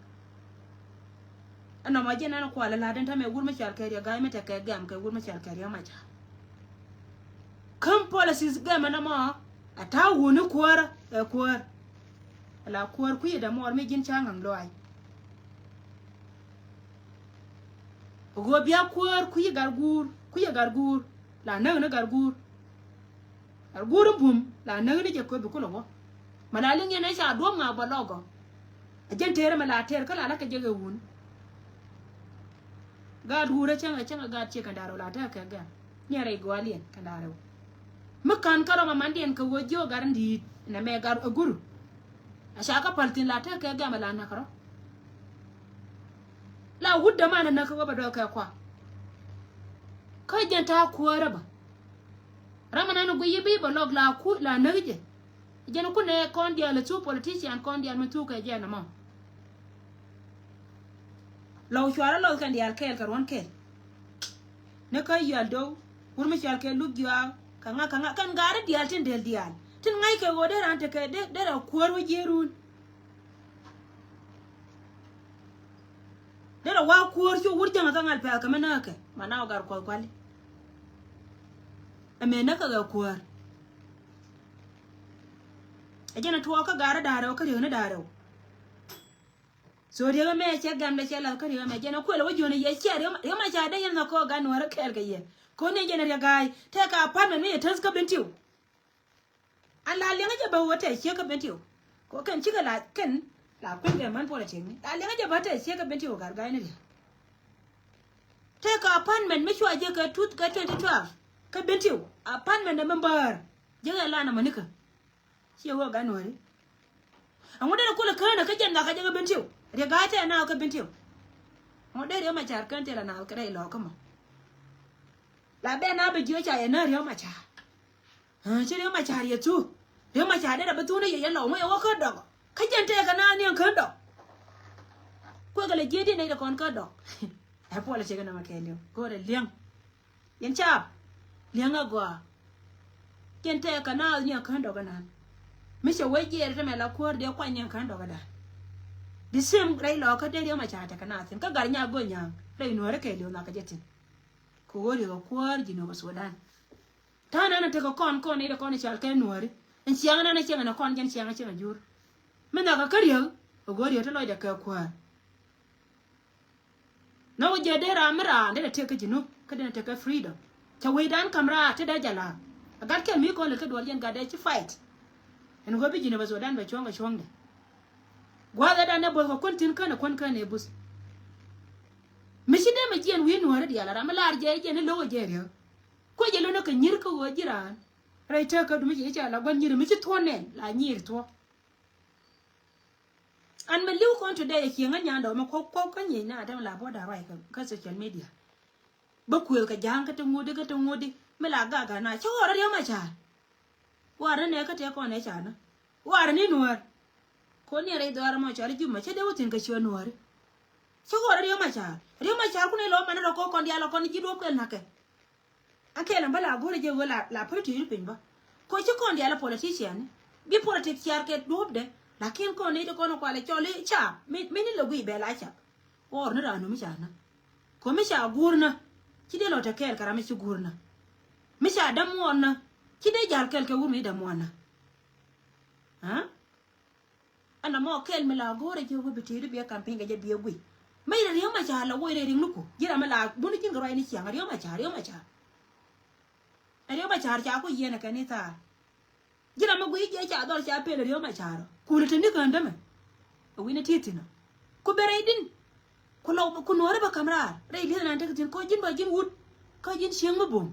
Ɛn nɔmɔ jɛn ɛn kualɛ la̱t ɛn täämɛ wur mi cɔal kɛ Riek Ga̱a̱c mi tekɛ gɛm kɛ wur mi cɔal kɛ Riek Machar. Käm policies gɛm ɛn nɔmɔ ɛ ta̱a̱ wuni kuäärä ɛ kuäär. Ala kuäär kui̱ dämuɔɔr mi ji̱n ca ŋa̱ŋ lɔaac. Ɣöö bia kuäär kui̱ gat guur, kui̱ gat guur la näk ni gat guur. Gat guur in bum la näk ni jɛ köp bi kulɛ wä. Mɛ la liŋ yɛn ɛ ca duɔ̱p ŋa̱a̱k bä lɔgɔ. A jɛn tëërä mɛ la tëër kä la la kɛ jɛ kɛ wun. Gaat guurä cäŋɛ cäŋɛ gaat ciɛ kɛn da̱rɛw la tekɛ gɛm. Niɛ rɛy gua̱a̱liɛn kɛn da̱rɛw. Mi ka̱n kärɔ ma mandiɛn kɛ ɣöö jiök gat in di̱i̱t nɛ mɛ gat ɛ guru. A ca kä päl thi̱n la tekɛ gɛm ɛ la näk kärɔ. La wut däman ɛ näk kä wä bɛ dɔɔk kɛ kua. Kä jɛn ta̱a̱ kuäärä bä. Ram ɛ nan ɛ guiy i̱ bi bɛ lɔk la ku la näk jɛ. Jɛn kunɛ kɔn diaal ɛ thuk politician kɔn diaal mi thuk kɛ jɛn ɛmɔ. Lɔw cuarɛ lɔth kɛn diaal kɛɛl kɛ ruɔ̱n kɛɛl. Ni kä yual do̱w wur mi cual kɛ luk juaak kɛ ŋa kɛ ŋa kɛn gaari diaal tin del diaal tin ŋa̱ckɛ ɣöö dee raan tekɛ dee rɛ kuäär wä jiee run. Dee rɛ wa kuäär cu wur jäŋä kä ŋal pɛl kɛ mi näkɛ ma na wä gar kuɔth kuali. Ɛmɛ näkɛ ɣɛ kuäär. Ɛ jɛn ɛ tuɔɔk kä gaari da̱a̱rɛw kä riekni da̱a̱rɛw. So riek ɛmɛ cɛ gɛm dɛ cɛ lath kä riek ɛmɛ jɛn ɛ kuël ɛ wä jiön ɛ yɛ ciɛ riek ma ca dee yɛn nhɔk kɛ ɣä gan nuäärä kɛɛl kɛ yɛ. Koni jɛn ɛ riek ga̱a̱c tɛk kɛ apartment mi yɛ täth kä Bentiu. An la liɛŋä jɛ bä wä tɛth ciek kä Bentiu. Kɛ kɛn cikɛ la kɛn la kui̱n kɛ män puɔl ɛ tiekni la liɛŋä jɛ bä tɛth ciek kä Bentiu gat ga̱a̱c ni riek. Tɛk kɛ apartment mi cua jɛ kɛ tuth kɛ twenty twelve kä Bentiu apartment ɛ mi bäär. Jɛ kɛ la nɔmɔ nikä. Ciɛ wä gan nuääri. Ɛŋu derɛ kulɛ kään ɛ kä jɛn nhɔakä jɛ kä Bentiu. Riek ga̱a̱c tɛɛ naath kä Bentiu. Ɛŋu derɛ Riek Machar kään tɛɛ la naath kɛ rɛy lɔɔkä mɔ. La bɛ naath bɛ jiö ca yɛ nääk Riek Machar. Ci Riek Machar yɛ thuk. Riek Machar derɛ bi thuk ni yɛ yɛn lɔw ŋu yɛ wä kä dɔk. Kä jɛn tɛɛ kɛ naath ni ɛn kään dɔk. Kuɛ kɛ lɛ jiɛ diɛ nɛy dɛ kɔn kä dɔk. Ɛ puɔl ɛ cɛ kɛ nɔmɔ kɛɛliw go̱o̱rɛ liɛŋ. Yɛn caap liɛŋ a gɔaa. Yɛn tɛɛkä naath ni a kään dɔk ɛnan. Mi cɛ wec jiɛɛr tɛmɛ la kuäär dee kuany ni a kään dɔk ɛdan. The same rɛy lɔɔkä dee Riek Machar tekɛ naath thi̱n kä gat nya go̱ny nya̱a̱ŋ rɛy nuääri kɛɛliw nhɔakä jɛ thi̱n. Kɛ ɣöö riek ɛ kuäär Jinubä Sudan. Ta̱a̱ nan a tekɛ kɔn kɔn i̱ dee kɔn i̱ cal kɛ nuääri. Ɛn ciaŋ nan a ciaŋ ɛn ɛ kɔn jɛn ciaŋ a ciaŋ a jur. Mi nhɔakä kä riek ɛ go̱o̱r riek ti lɔcdɛ kɛ kuäär. Nɔ wä jɛ dee ram mi ram dee na tek kä Jinub kä dee na tek kä freedom. Cɛ wecdan ka̱m raar te dee jɛ la̱a̱k. A gat kɛl mi kɔn lɛ kä duɔl yɛn gat dee ci fight. Ɛn ɣöö bi Jinub a Sudan bɛ cuɔ̱ŋ kɛ cuɔ̱ŋdɛ. Gua̱a̱th ɛ dan dee buɔth kɛ kuän thi̱n kän ɛ kuän kän ɛ buth. Mi ci dee mɛ jiɛn wi̱i̱ nuääri diaal a ram mi laar jɛ jiɛn i̱ lo̱k ɛ jɛ riäk. Kuec jɛ lo̱n ɛ kɛ nyi̱r kä ɣöö ji̱ raan. Rɛy tek kä dumi ci i̱ ca la gua̱n nyi̱r mi ci thuɔ̱n nɛn la nyi̱r thuɔ̱. An mɛ li̱w kɔn today ɛ cieŋ ɛ nyandɛ wä mɛ kuɔk kuɔk kä nyiec na däm la buɔ̱t da̱r ruac kä social media. Bä kuëëth kɛ ja̱a̱ŋ kä ti ŋuudi kä ti ŋuudi mi la gak gak na cä ɣɔr ɛ Riek Machar. War ni nɛ kä tëë kɔn ɛ ca nä war ni nuäär. Kon ni rɛy dhɔaar ɛmɔ cɔal i̱ Juma cä dee wä thi̱n kɛ ciö nuääri. Cä ɣɔr ɛ Riek Machar Riek Machar kun i̱ lɔ man rɔ kɔn diaal ɔ kɔn ji̱ duɔ̱p kɛl na̱kɛ. An kɛɛl ɛn bä la go̱rɛ jɛ ɣöö la, la politics ni piny bä. Ko ci kɔn diaal ɛ politician ni bi politics ciar kɛ duɔ̱pdɛ. Lakin kɔn ni ti kɔn kualɛ cɔl i̱ cap mi, mi ni lɛ guiy bɛ la cap. Ɣɔr ni raan nu mi ca nä. Ko mi ca guur nä ci dee lɔ te kɛɛl kɛ ram mi ci guur nä. Mi ca dämuɔɔn nä ci dee jal kɛɛl kɛ wur mi dämuɔɔn nä. Aa? Ɛn ɛmɔ kɛl mi la go̱o̱rɛ ji̱ wä bi tëëdu biɛ campaign kɛ jɛ biɛ guiy. Mɛ yɛn Riek Machar la wä yɛn riŋ ni ku ji̱ ram mi la buni ji̱n kɛ ruac ni ciaŋ Riek Machar, Riek Machar. Ɛ Riek Machar ca ku yiɛn ɛ kɛ ni thaar. Ji̱ ram mi guiy jɛ ca dhɔr ca pel ɛ Riek Machar. Kulɛ te ni kään dämɛ. Ɛ wi̱n ɛ ti thi̱n ɔ. Ku bɛ rɛy din. Ku lɔ ku nuɔ̱ɔ̱ri bä ka̱m raar rɛy li̱eth nan tek thi̱n kä ji̱n bä ji̱n wut kä ji̱n cieŋ mi bum.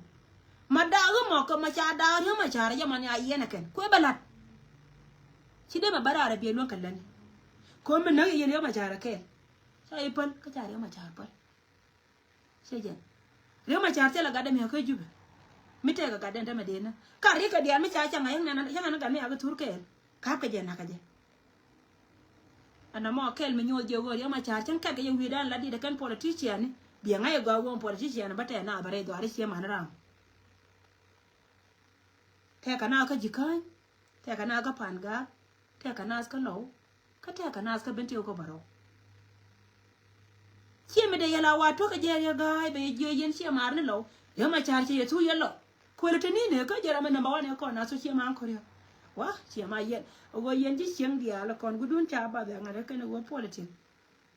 Ma daak ɣä mɔ kä ma ca daak Riek Machar jɛ man ya yiɛn ɛ kɛn kuɛ bä la̱t. Ci dee ma bä raar ɛ biɛ luäŋ kɛ lätni. Ko̱ mi näk yɛ yɛn Riek Machar ɛ kɛɛl. Ca yi päl kä ca Riek Machar päl. Cɛ jɛn Riek Machar thilɛ gatdɛ mi̱a̱ kä Jubɛ. Mi tɛkɛ gatdɛ te mɛ dee nä ka Riek kɛ diaal mi ca caŋ a yäŋ nɛn yäŋ nɛn gat mi a kɛ thur kɛɛl. Ka̱p kɛ jɛ nakä jɛ. Ɛn ɛmɔ kɛl mi nyuɔth jiök ɣöö Riek Machar cäŋ kɛt kɛ jɛ wi̱i̱dan la dit ɛ kɛn politician ni. Biɛ ŋa̱c ɛ gɔaa ɣöö politician bä tɛɛ naath bɛ rɛy dhɔaari cie man ram. Tɛkɛ naath kä Ji̱käny. Tɛkɛ naath kä Pa̱a̱n Gak. Tɛkɛ naath kä Lɔw. Kä tɛkɛ naath kä Bentiu kä Bärɔw. Ciɛ mi dee yɛl a wa tuɔ̱kä jɛ Riek Ga̱a̱c bɛ yɛ jiö yɛn ciɛ maar ni Lɔw. Riek Machar ciɛ yɛ thuk yɛ Lɔw. Kuël te ni ne kä jɛ ram mi number one ɛ kɔn a thuk ciɛ ma Aŋ Ko̱riak. Wa ciɛ ma yɛn ɣöö yɛn ji̱ cieŋ diaal kɔn gudun ca bath ɛ ŋa̱t ɛ kɛn ɛ ɣöö politik.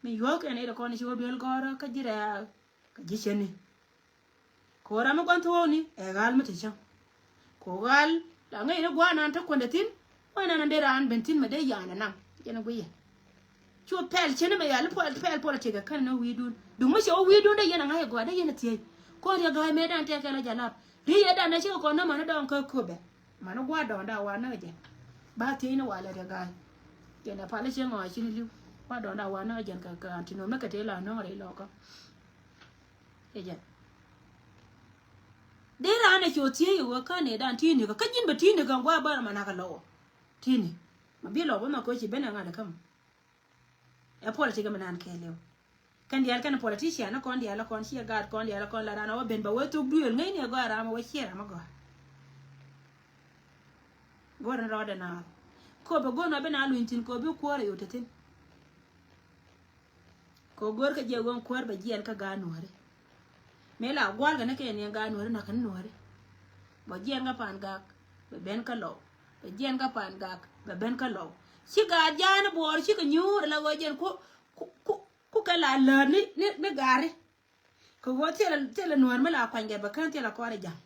Mi yuɔ̱ɔ̱k kɛn ɛ kɔn ci wä duel gɔ̱rä kä ji̱ rɛ̈ɛ̈k kä ji̱ cäni. Kɛ ɣöö ram mi gua̱n thuɔ̱ɔ̱kni ɛ ɣa̱l mi te cäŋ. Kɛ ɣöö ɣa̱l la ŋäcni gua̱a̱r nan te kuändɛ thi̱n. Wec nan dee raan ben thi̱n mɛ dee ya̱a̱n ɛ naŋ jɛn ɛ guiyɛ. Cu pɛl cäni mɛ yali pɛl politik ɛ kän ni wi̱i̱dun duŋ mi cɛ wä wi̱i̱dun dee yɛn ɛ ŋa̱c ɛ gɔaa dee yɛn ɛ thiec. Kuɔn Riek Ga̱a̱c mëë dan tɛk kɛl ɛ jalap. Ri̱i̱c ɛ dan ɛ cikɛ kɔn nä mani dɔɔŋ kä köpɛ. Mani gua̱a̱r dɔɔŋ da wa näk jɛn. Ba thiec ni walɛ Riek Ga̱a̱c. Jɛn ɛ pal i̱ cieŋ ɔ a cini li̱w. Gua̱a̱r dɔɔŋ da wa näk jɛn kɛ kɛ anti nöm ni kɛ tëë la nöŋ rɛy lɔkä. Cɛ jɛn. Dee raan ɛ cu thiec iwä kä nɛy dan ti̱i̱ nikä kä ji̱n bɛ ti̱i̱ nikä gua̱a̱r bä rɛ mɛ nakä lɔwä. Ti̱i̱ ni ma bi lɔwä ma koci ben ɛ ŋa̱t ɛ käm. Ɛ politik mi nan kɛɛliw. Kɛn diaal kɛn politician ni kɔn diaal kɔn ciɛ gaat kɔn diaal kɔn la ran a wä ben ba wee thuk duëël ŋäcni ɛ gɔaa ram a wä ciɛ ram a gɔaa. Go̱r ni rɔɔdɛ naath. Kop ɛ go̱r ni wä bi na luny thi̱n kop bi kuäär ɛ yot te thi̱n. Kɛ ɣöö go̱rkɛ jɛ ɣöö kuäär bɛ jiɛɛn kä gaat nuääri. Mëë la gua̱a̱r kɛ ni kɛ ni gaat nuääri na̱k kɛ ni nuääri. Bɛ jiɛɛn kä Pa̱a̱n Gak bɛ ben kä Lɔw. Bɛ jiɛɛn kä Pa̱a̱n Gak bɛ ben kä Lɔw. Ci gaat ja̱a̱n buɔɔr cikɛ nyuur ala ɣöö jɛn ku ku ku ku kɛ la läät ni ni ni gaari. Kɛ ɣöö thilɛ thilɛ nuäär mi la kuanykɛ bɛ kän thilɛ kɔɔr i̱ ja̱ŋ.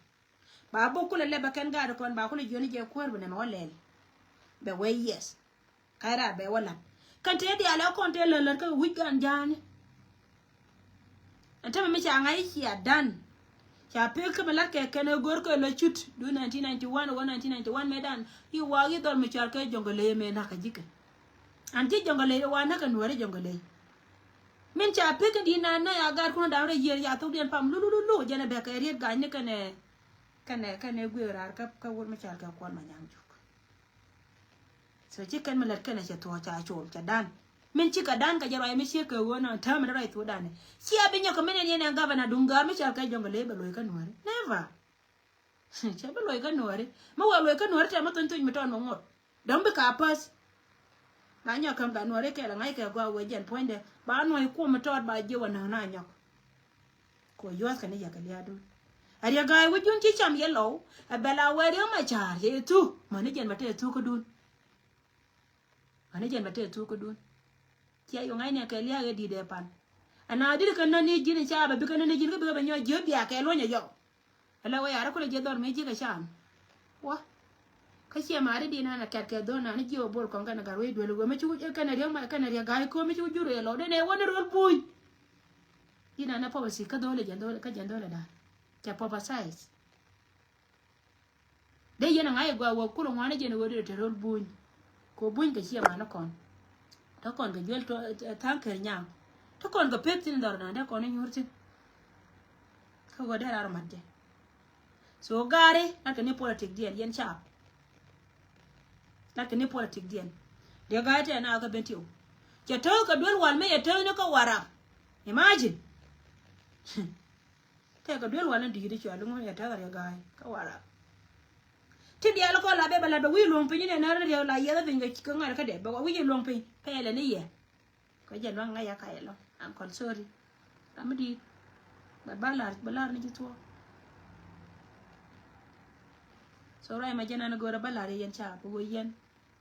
Ba bok kulɛ lɛp bɛ kɛn gaat kɔn ba kulɛ jiɔni jɛ kuäär bi nɛmɛ wä lɛl. Bɛ wee yes. Ka̱c raar bɛ wä la̱t kɛn tëë diaal ɛ kɔn tëë lät lät kä wi̱c gan ja̱a̱ni. Ɛn tämɛ mi ca ŋa̱c i̱ cia dan. Ca pek kä mi la̱t kɛ kɛn ɛ go̱r kɛ lɔ cut du nineteen ninety one wä nineteen ninety one mëë dan i̱ waak i̱ dhɔl mi cɔal kɛ Jɔŋgɛ Ley mëë na̱k kɛ ji̱ kɛ. An ti Jɔŋgɛ Ley wa näk kɛ nuääri Jɔŋgɛ Ley. Min ca pek kɛ di̱i̱t na na ya gaat kun da̱a̱m rɛy yiër ya thok diɛn pam lulululu jɛn ɛ bɛ kɛ riet ga̱a̱c ni kɛnɛ kɛnɛ kɛnɛ guiëë raar kä kä wur mi cɔal kɛ Kuɔl Manyaŋ Juk. So ci kɛn mi lät kɛnɛ cɛ thuɔ̱ɔ̱c ca col cɛ dan. Min cikɛ dan kɛ jɛ ruac mi ciek kɛ ɣöö nɔn täämɛ ni ruac thuɔ̱ɔ̱c dan. Ciɛ bi nyɔk kɛ min ɛn yɛn ɛn gavana duŋ gäär mi cɔal kɛ Jɔŋgɛ Ley bɛ luɔ̱c kä nuääri. Never. Cɛ bi luɔ̱c kä nuääri. Mi wä luɔ̱c kä nuääri tɛmɛ thony thony mi tɔn mi ŋot. Dɔ̱ŋ bi ka päth. Ba nyɔk käm ka nuääri kɛl a ŋa̱c kɛ gɔaa wee jɛn puɔ̱nydɛ ba nuɔ̱c kuɔm mi tɔɔt ba jiɛ wä näk na nyɔk. Kɛ ɣöö yuɔ̱thkɛ ni yɛ kɛ lia̱a̱dun. A Riek Ga̱a̱c wi̱cdun ci cam yɛ Lɔw. Ɛ bɛ la wee Riek Macar cɛ yɛ thuk mäni jɛn bɛ te thuk kädun. Mäni jɛn bɛ te thuk kädun. Ciɛ yɛ ŋa̱cni kɛ lia̱a̱ ɛ di̱t ɛ pan. Ɛn a di̱t kɛ näni ji̱n ca bɛ bikɛ näni ji̱n kä bikɛ bɛ nyɔk jiök bia kɛ luɔ̱nyɛ yɔw. Ala wee a rɔ kulɛ jiɛ dhɔr mëë ji̱ kɛ can. Wä. Kä ciɛ maari di nan a kɛt kɛ dhɔr nan jiɛ wä bol kɔn kɛn a gar wee duel wee mi ci wä kɛn a Riek ma kɛn a Riek Ga̱a̱c ko̱ mi ci wä jur yɛ lɔ den ɛ wä ni rol buny. Di nan a pɔpɛ si kä dhɔl ɛ jɛn dhɔl kä jɛn dhɔl ɛ dan. Cɛ pɔpɛ size. Dee yɛn a ŋa̱c ɛ gɔaa wä kulɛ ŋuani jɛn ɛ wä di rɔ te rol buny. Kɛ wä buny kɛ ciɛ mani kɔn. Te kɔn kɛ juel tha̱a̱ŋ kɛr nyaŋ. Te kɔn kɛ pek thin dhɔr nan dee kɔn inyuur thin. Kä ɣöö dee rar mat jɛ. So gaari lat kɛ ni politik diɛn yɛn cap. Lat kɛ ni politik diɛn. Dee gaari tɛn a kä ben tiw. Cɛ tääk kɛ duel wal mi yɛ tääk ni kä Warap. Imagine. Tɛk kɛ duel wal ni di̱i̱t i̱ cual iŋun yɛ tääk kɛ Riek Ga̱a̱c kä Warap. Ti diaal kɔn la bɛ bɛ lat bɛ wi̱i̱ luɔ̱ŋ piny inɛ nɛr ni Riek la yiɛth piny kɛ ŋa̱t kä dee bɛ wi̱i̱ luɔ̱ŋ piny pɛlɛ ni yɛ. Kɛ jɛ luaŋ ŋäc a kayɛ lɔ uncle sorry. Ram mi di̱i̱t. Bɛ ba lar bɛ lar ni ji̱ thuɔ̱k. So ruac ma jɛn an go̱o̱rä ba lar yɛ yɛn ca bɛ wä yɛn.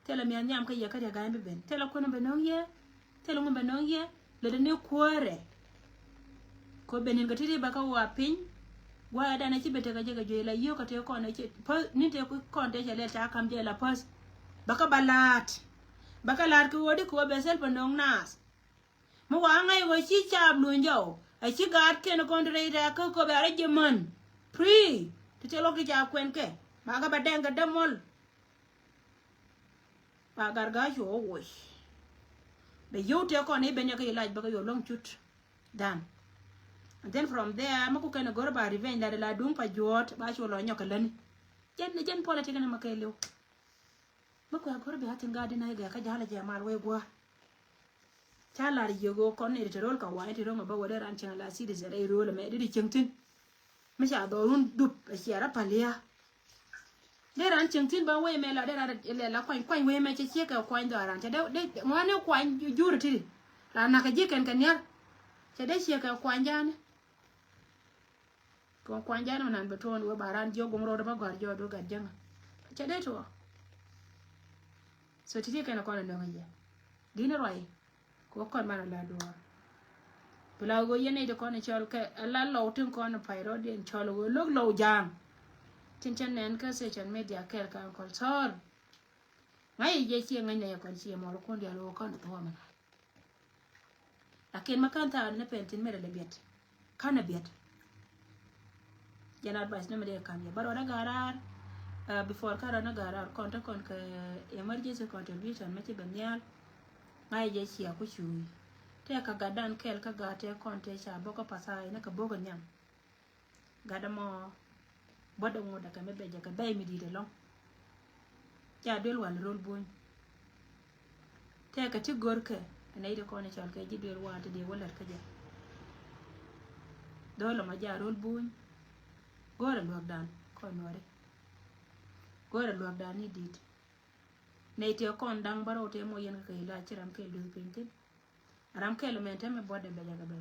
Thilɛ miath nhiam kä yɛ kä riɛk ga̱a̱c bi ben. Thilɛ kuän bɛ nöŋ yɛ. Thilɛ ŋun bɛ nöŋ yɛ. Lɛ dee ni kuäärɛ. Kɛ ben ni̱n kɛ ti̱ti̱ bɛ kä wa piny. Gua̱a̱ dan a ci ben tekɛ jɛ kɛ juey la yio̱o̱k kɛ tëë kɔn a ci päth ni̱n tëë kɔn tëë cɛ lɛl ca ka̱m jɛ la päth. Bɛ kä ba la̱a̱t. Bɛ kä la̱a̱t kɛ ɣöö di kɛ ɣöö bɛ thil bɛ nöŋ naath. Mi wa ŋa̱c ɣöö ci caap luny jɔw a ci gaat kɛn kɔn ti rɛy rɛ̈ɛ̈k kä köp a rɛy jɛ män. Pri ti ti luɔk ti ca kuɛn kɛ ba kä ba dɛŋ kɛ dämɔl. Ba gar ga̱a̱c cu wä woc. Bɛ yio̱w tëë kɔn i̱ ben yɛ kä ilac bä kä yio̱w luäŋ cut. Dan. And then from there mi ku kɛn a go̱r ba revenge la de la duŋ pa juɔ̱ɔ̱t ba cu lɔ nyɔk kɛ läni. Jɛn jɛn politik ni ma kɛ liw. Mi kuɛ a go̱r bi a tin gaat di na i̱ gɛ kä ja̱l a jɛ mal wee gua̱a̱r. Ca lar yiëk ɣöö kɔn ni ti ro̱l ka wa̱a̱ ti ro̱l ma bä wä dee ran cieŋ la citizen rɛy ro̱l mɛ di di cieŋ thi̱n. Mi ca dhɔrun dup a ciɛ rɔ pal ya. Dee ran cieŋ thi̱n ba wee mɛ la dee ran lɛ la kuany kuany wee mɛ cɛ ciek kɛ kuany dhɔran cɛ dee dee ŋuani kuany jur ti di. Ran nak kɛ ji̱ kɛn kɛ niar. Cɛ dee ciek kɛ kuany jani. Kɛ kuany jani mɛ nan bɛ tuɔɔn wee ba ran jiɔ guŋ ro̱o̱d ba gɔ̱a̱r jiɔ du gat jäŋä. Cɛ dee tuɔ. So ti ti kɛn kɔn a nöŋ a yɛ. Gini ruayi. Kɛ kɔn man a la duɔɔr. Bi la ɣöö yɛn nɛy ti kɔn cɔl kɛ a la lɔw tin kɔn pay rɔɔdiɛn cɔl ɣöö lo̱k lɔw ja̱a̱ŋ. Tin cɛ nɛn kä social media kɛɛl kä Uncle Thor. Ŋa̱c i̱ jɛ ciɛ ŋäc nɛy kɔn ciɛ mɔr kun dial ɣöö kɔn thuɔ̱ɔ̱mɛ. Lakin ma kän thaar ni pɛn tin mɛrɛ lɛ biɛt. Kän a biɛt. Jɛn advice ni mi dee kam yɛ. But rɔɔdɛ ga̱raar, uh, before ka rɔɔdɛ ga̱raar kɔn te kɔn kɛ emergency contribution mi ci bɛ nhial. Ŋa̱c jɛ cia ku cuuy. Tɛk kɛ gatdan kɛl kä gaat tɛk kɔn tɛk ca bok kä pathai ni kɛ bok kɛ nhiam. Gatdä mɔ buɔ̱tdɛ ŋotdɛ kɛ mi bɛcɛ kɛ bɛy mi di̱i̱t ɛlɔ̱ŋ. Ca duel wal ro̱l buny. Tɛkɛ ti görkɛ ɛ nɛy ti kɔn i̱ cɔl kɛ ji̱ duel wal ti diɛ wä lät kä jɛ. Dho̱l ɛmɔ ja ro̱l buny. Go̱rɛ luäkdan kɔn nuɔri. Go̱rɛ luäkdan ni di̱i̱t. Nɛy ti kɔn da̱ŋ bärɔw ti mɔ yɛn kɛ kɛ ila ci ram kɛl duth piny thi̱n. Ram kɛl mɛn tɛmɛ buɔ̱tdɛ bɛcɛ kɛ bɛy.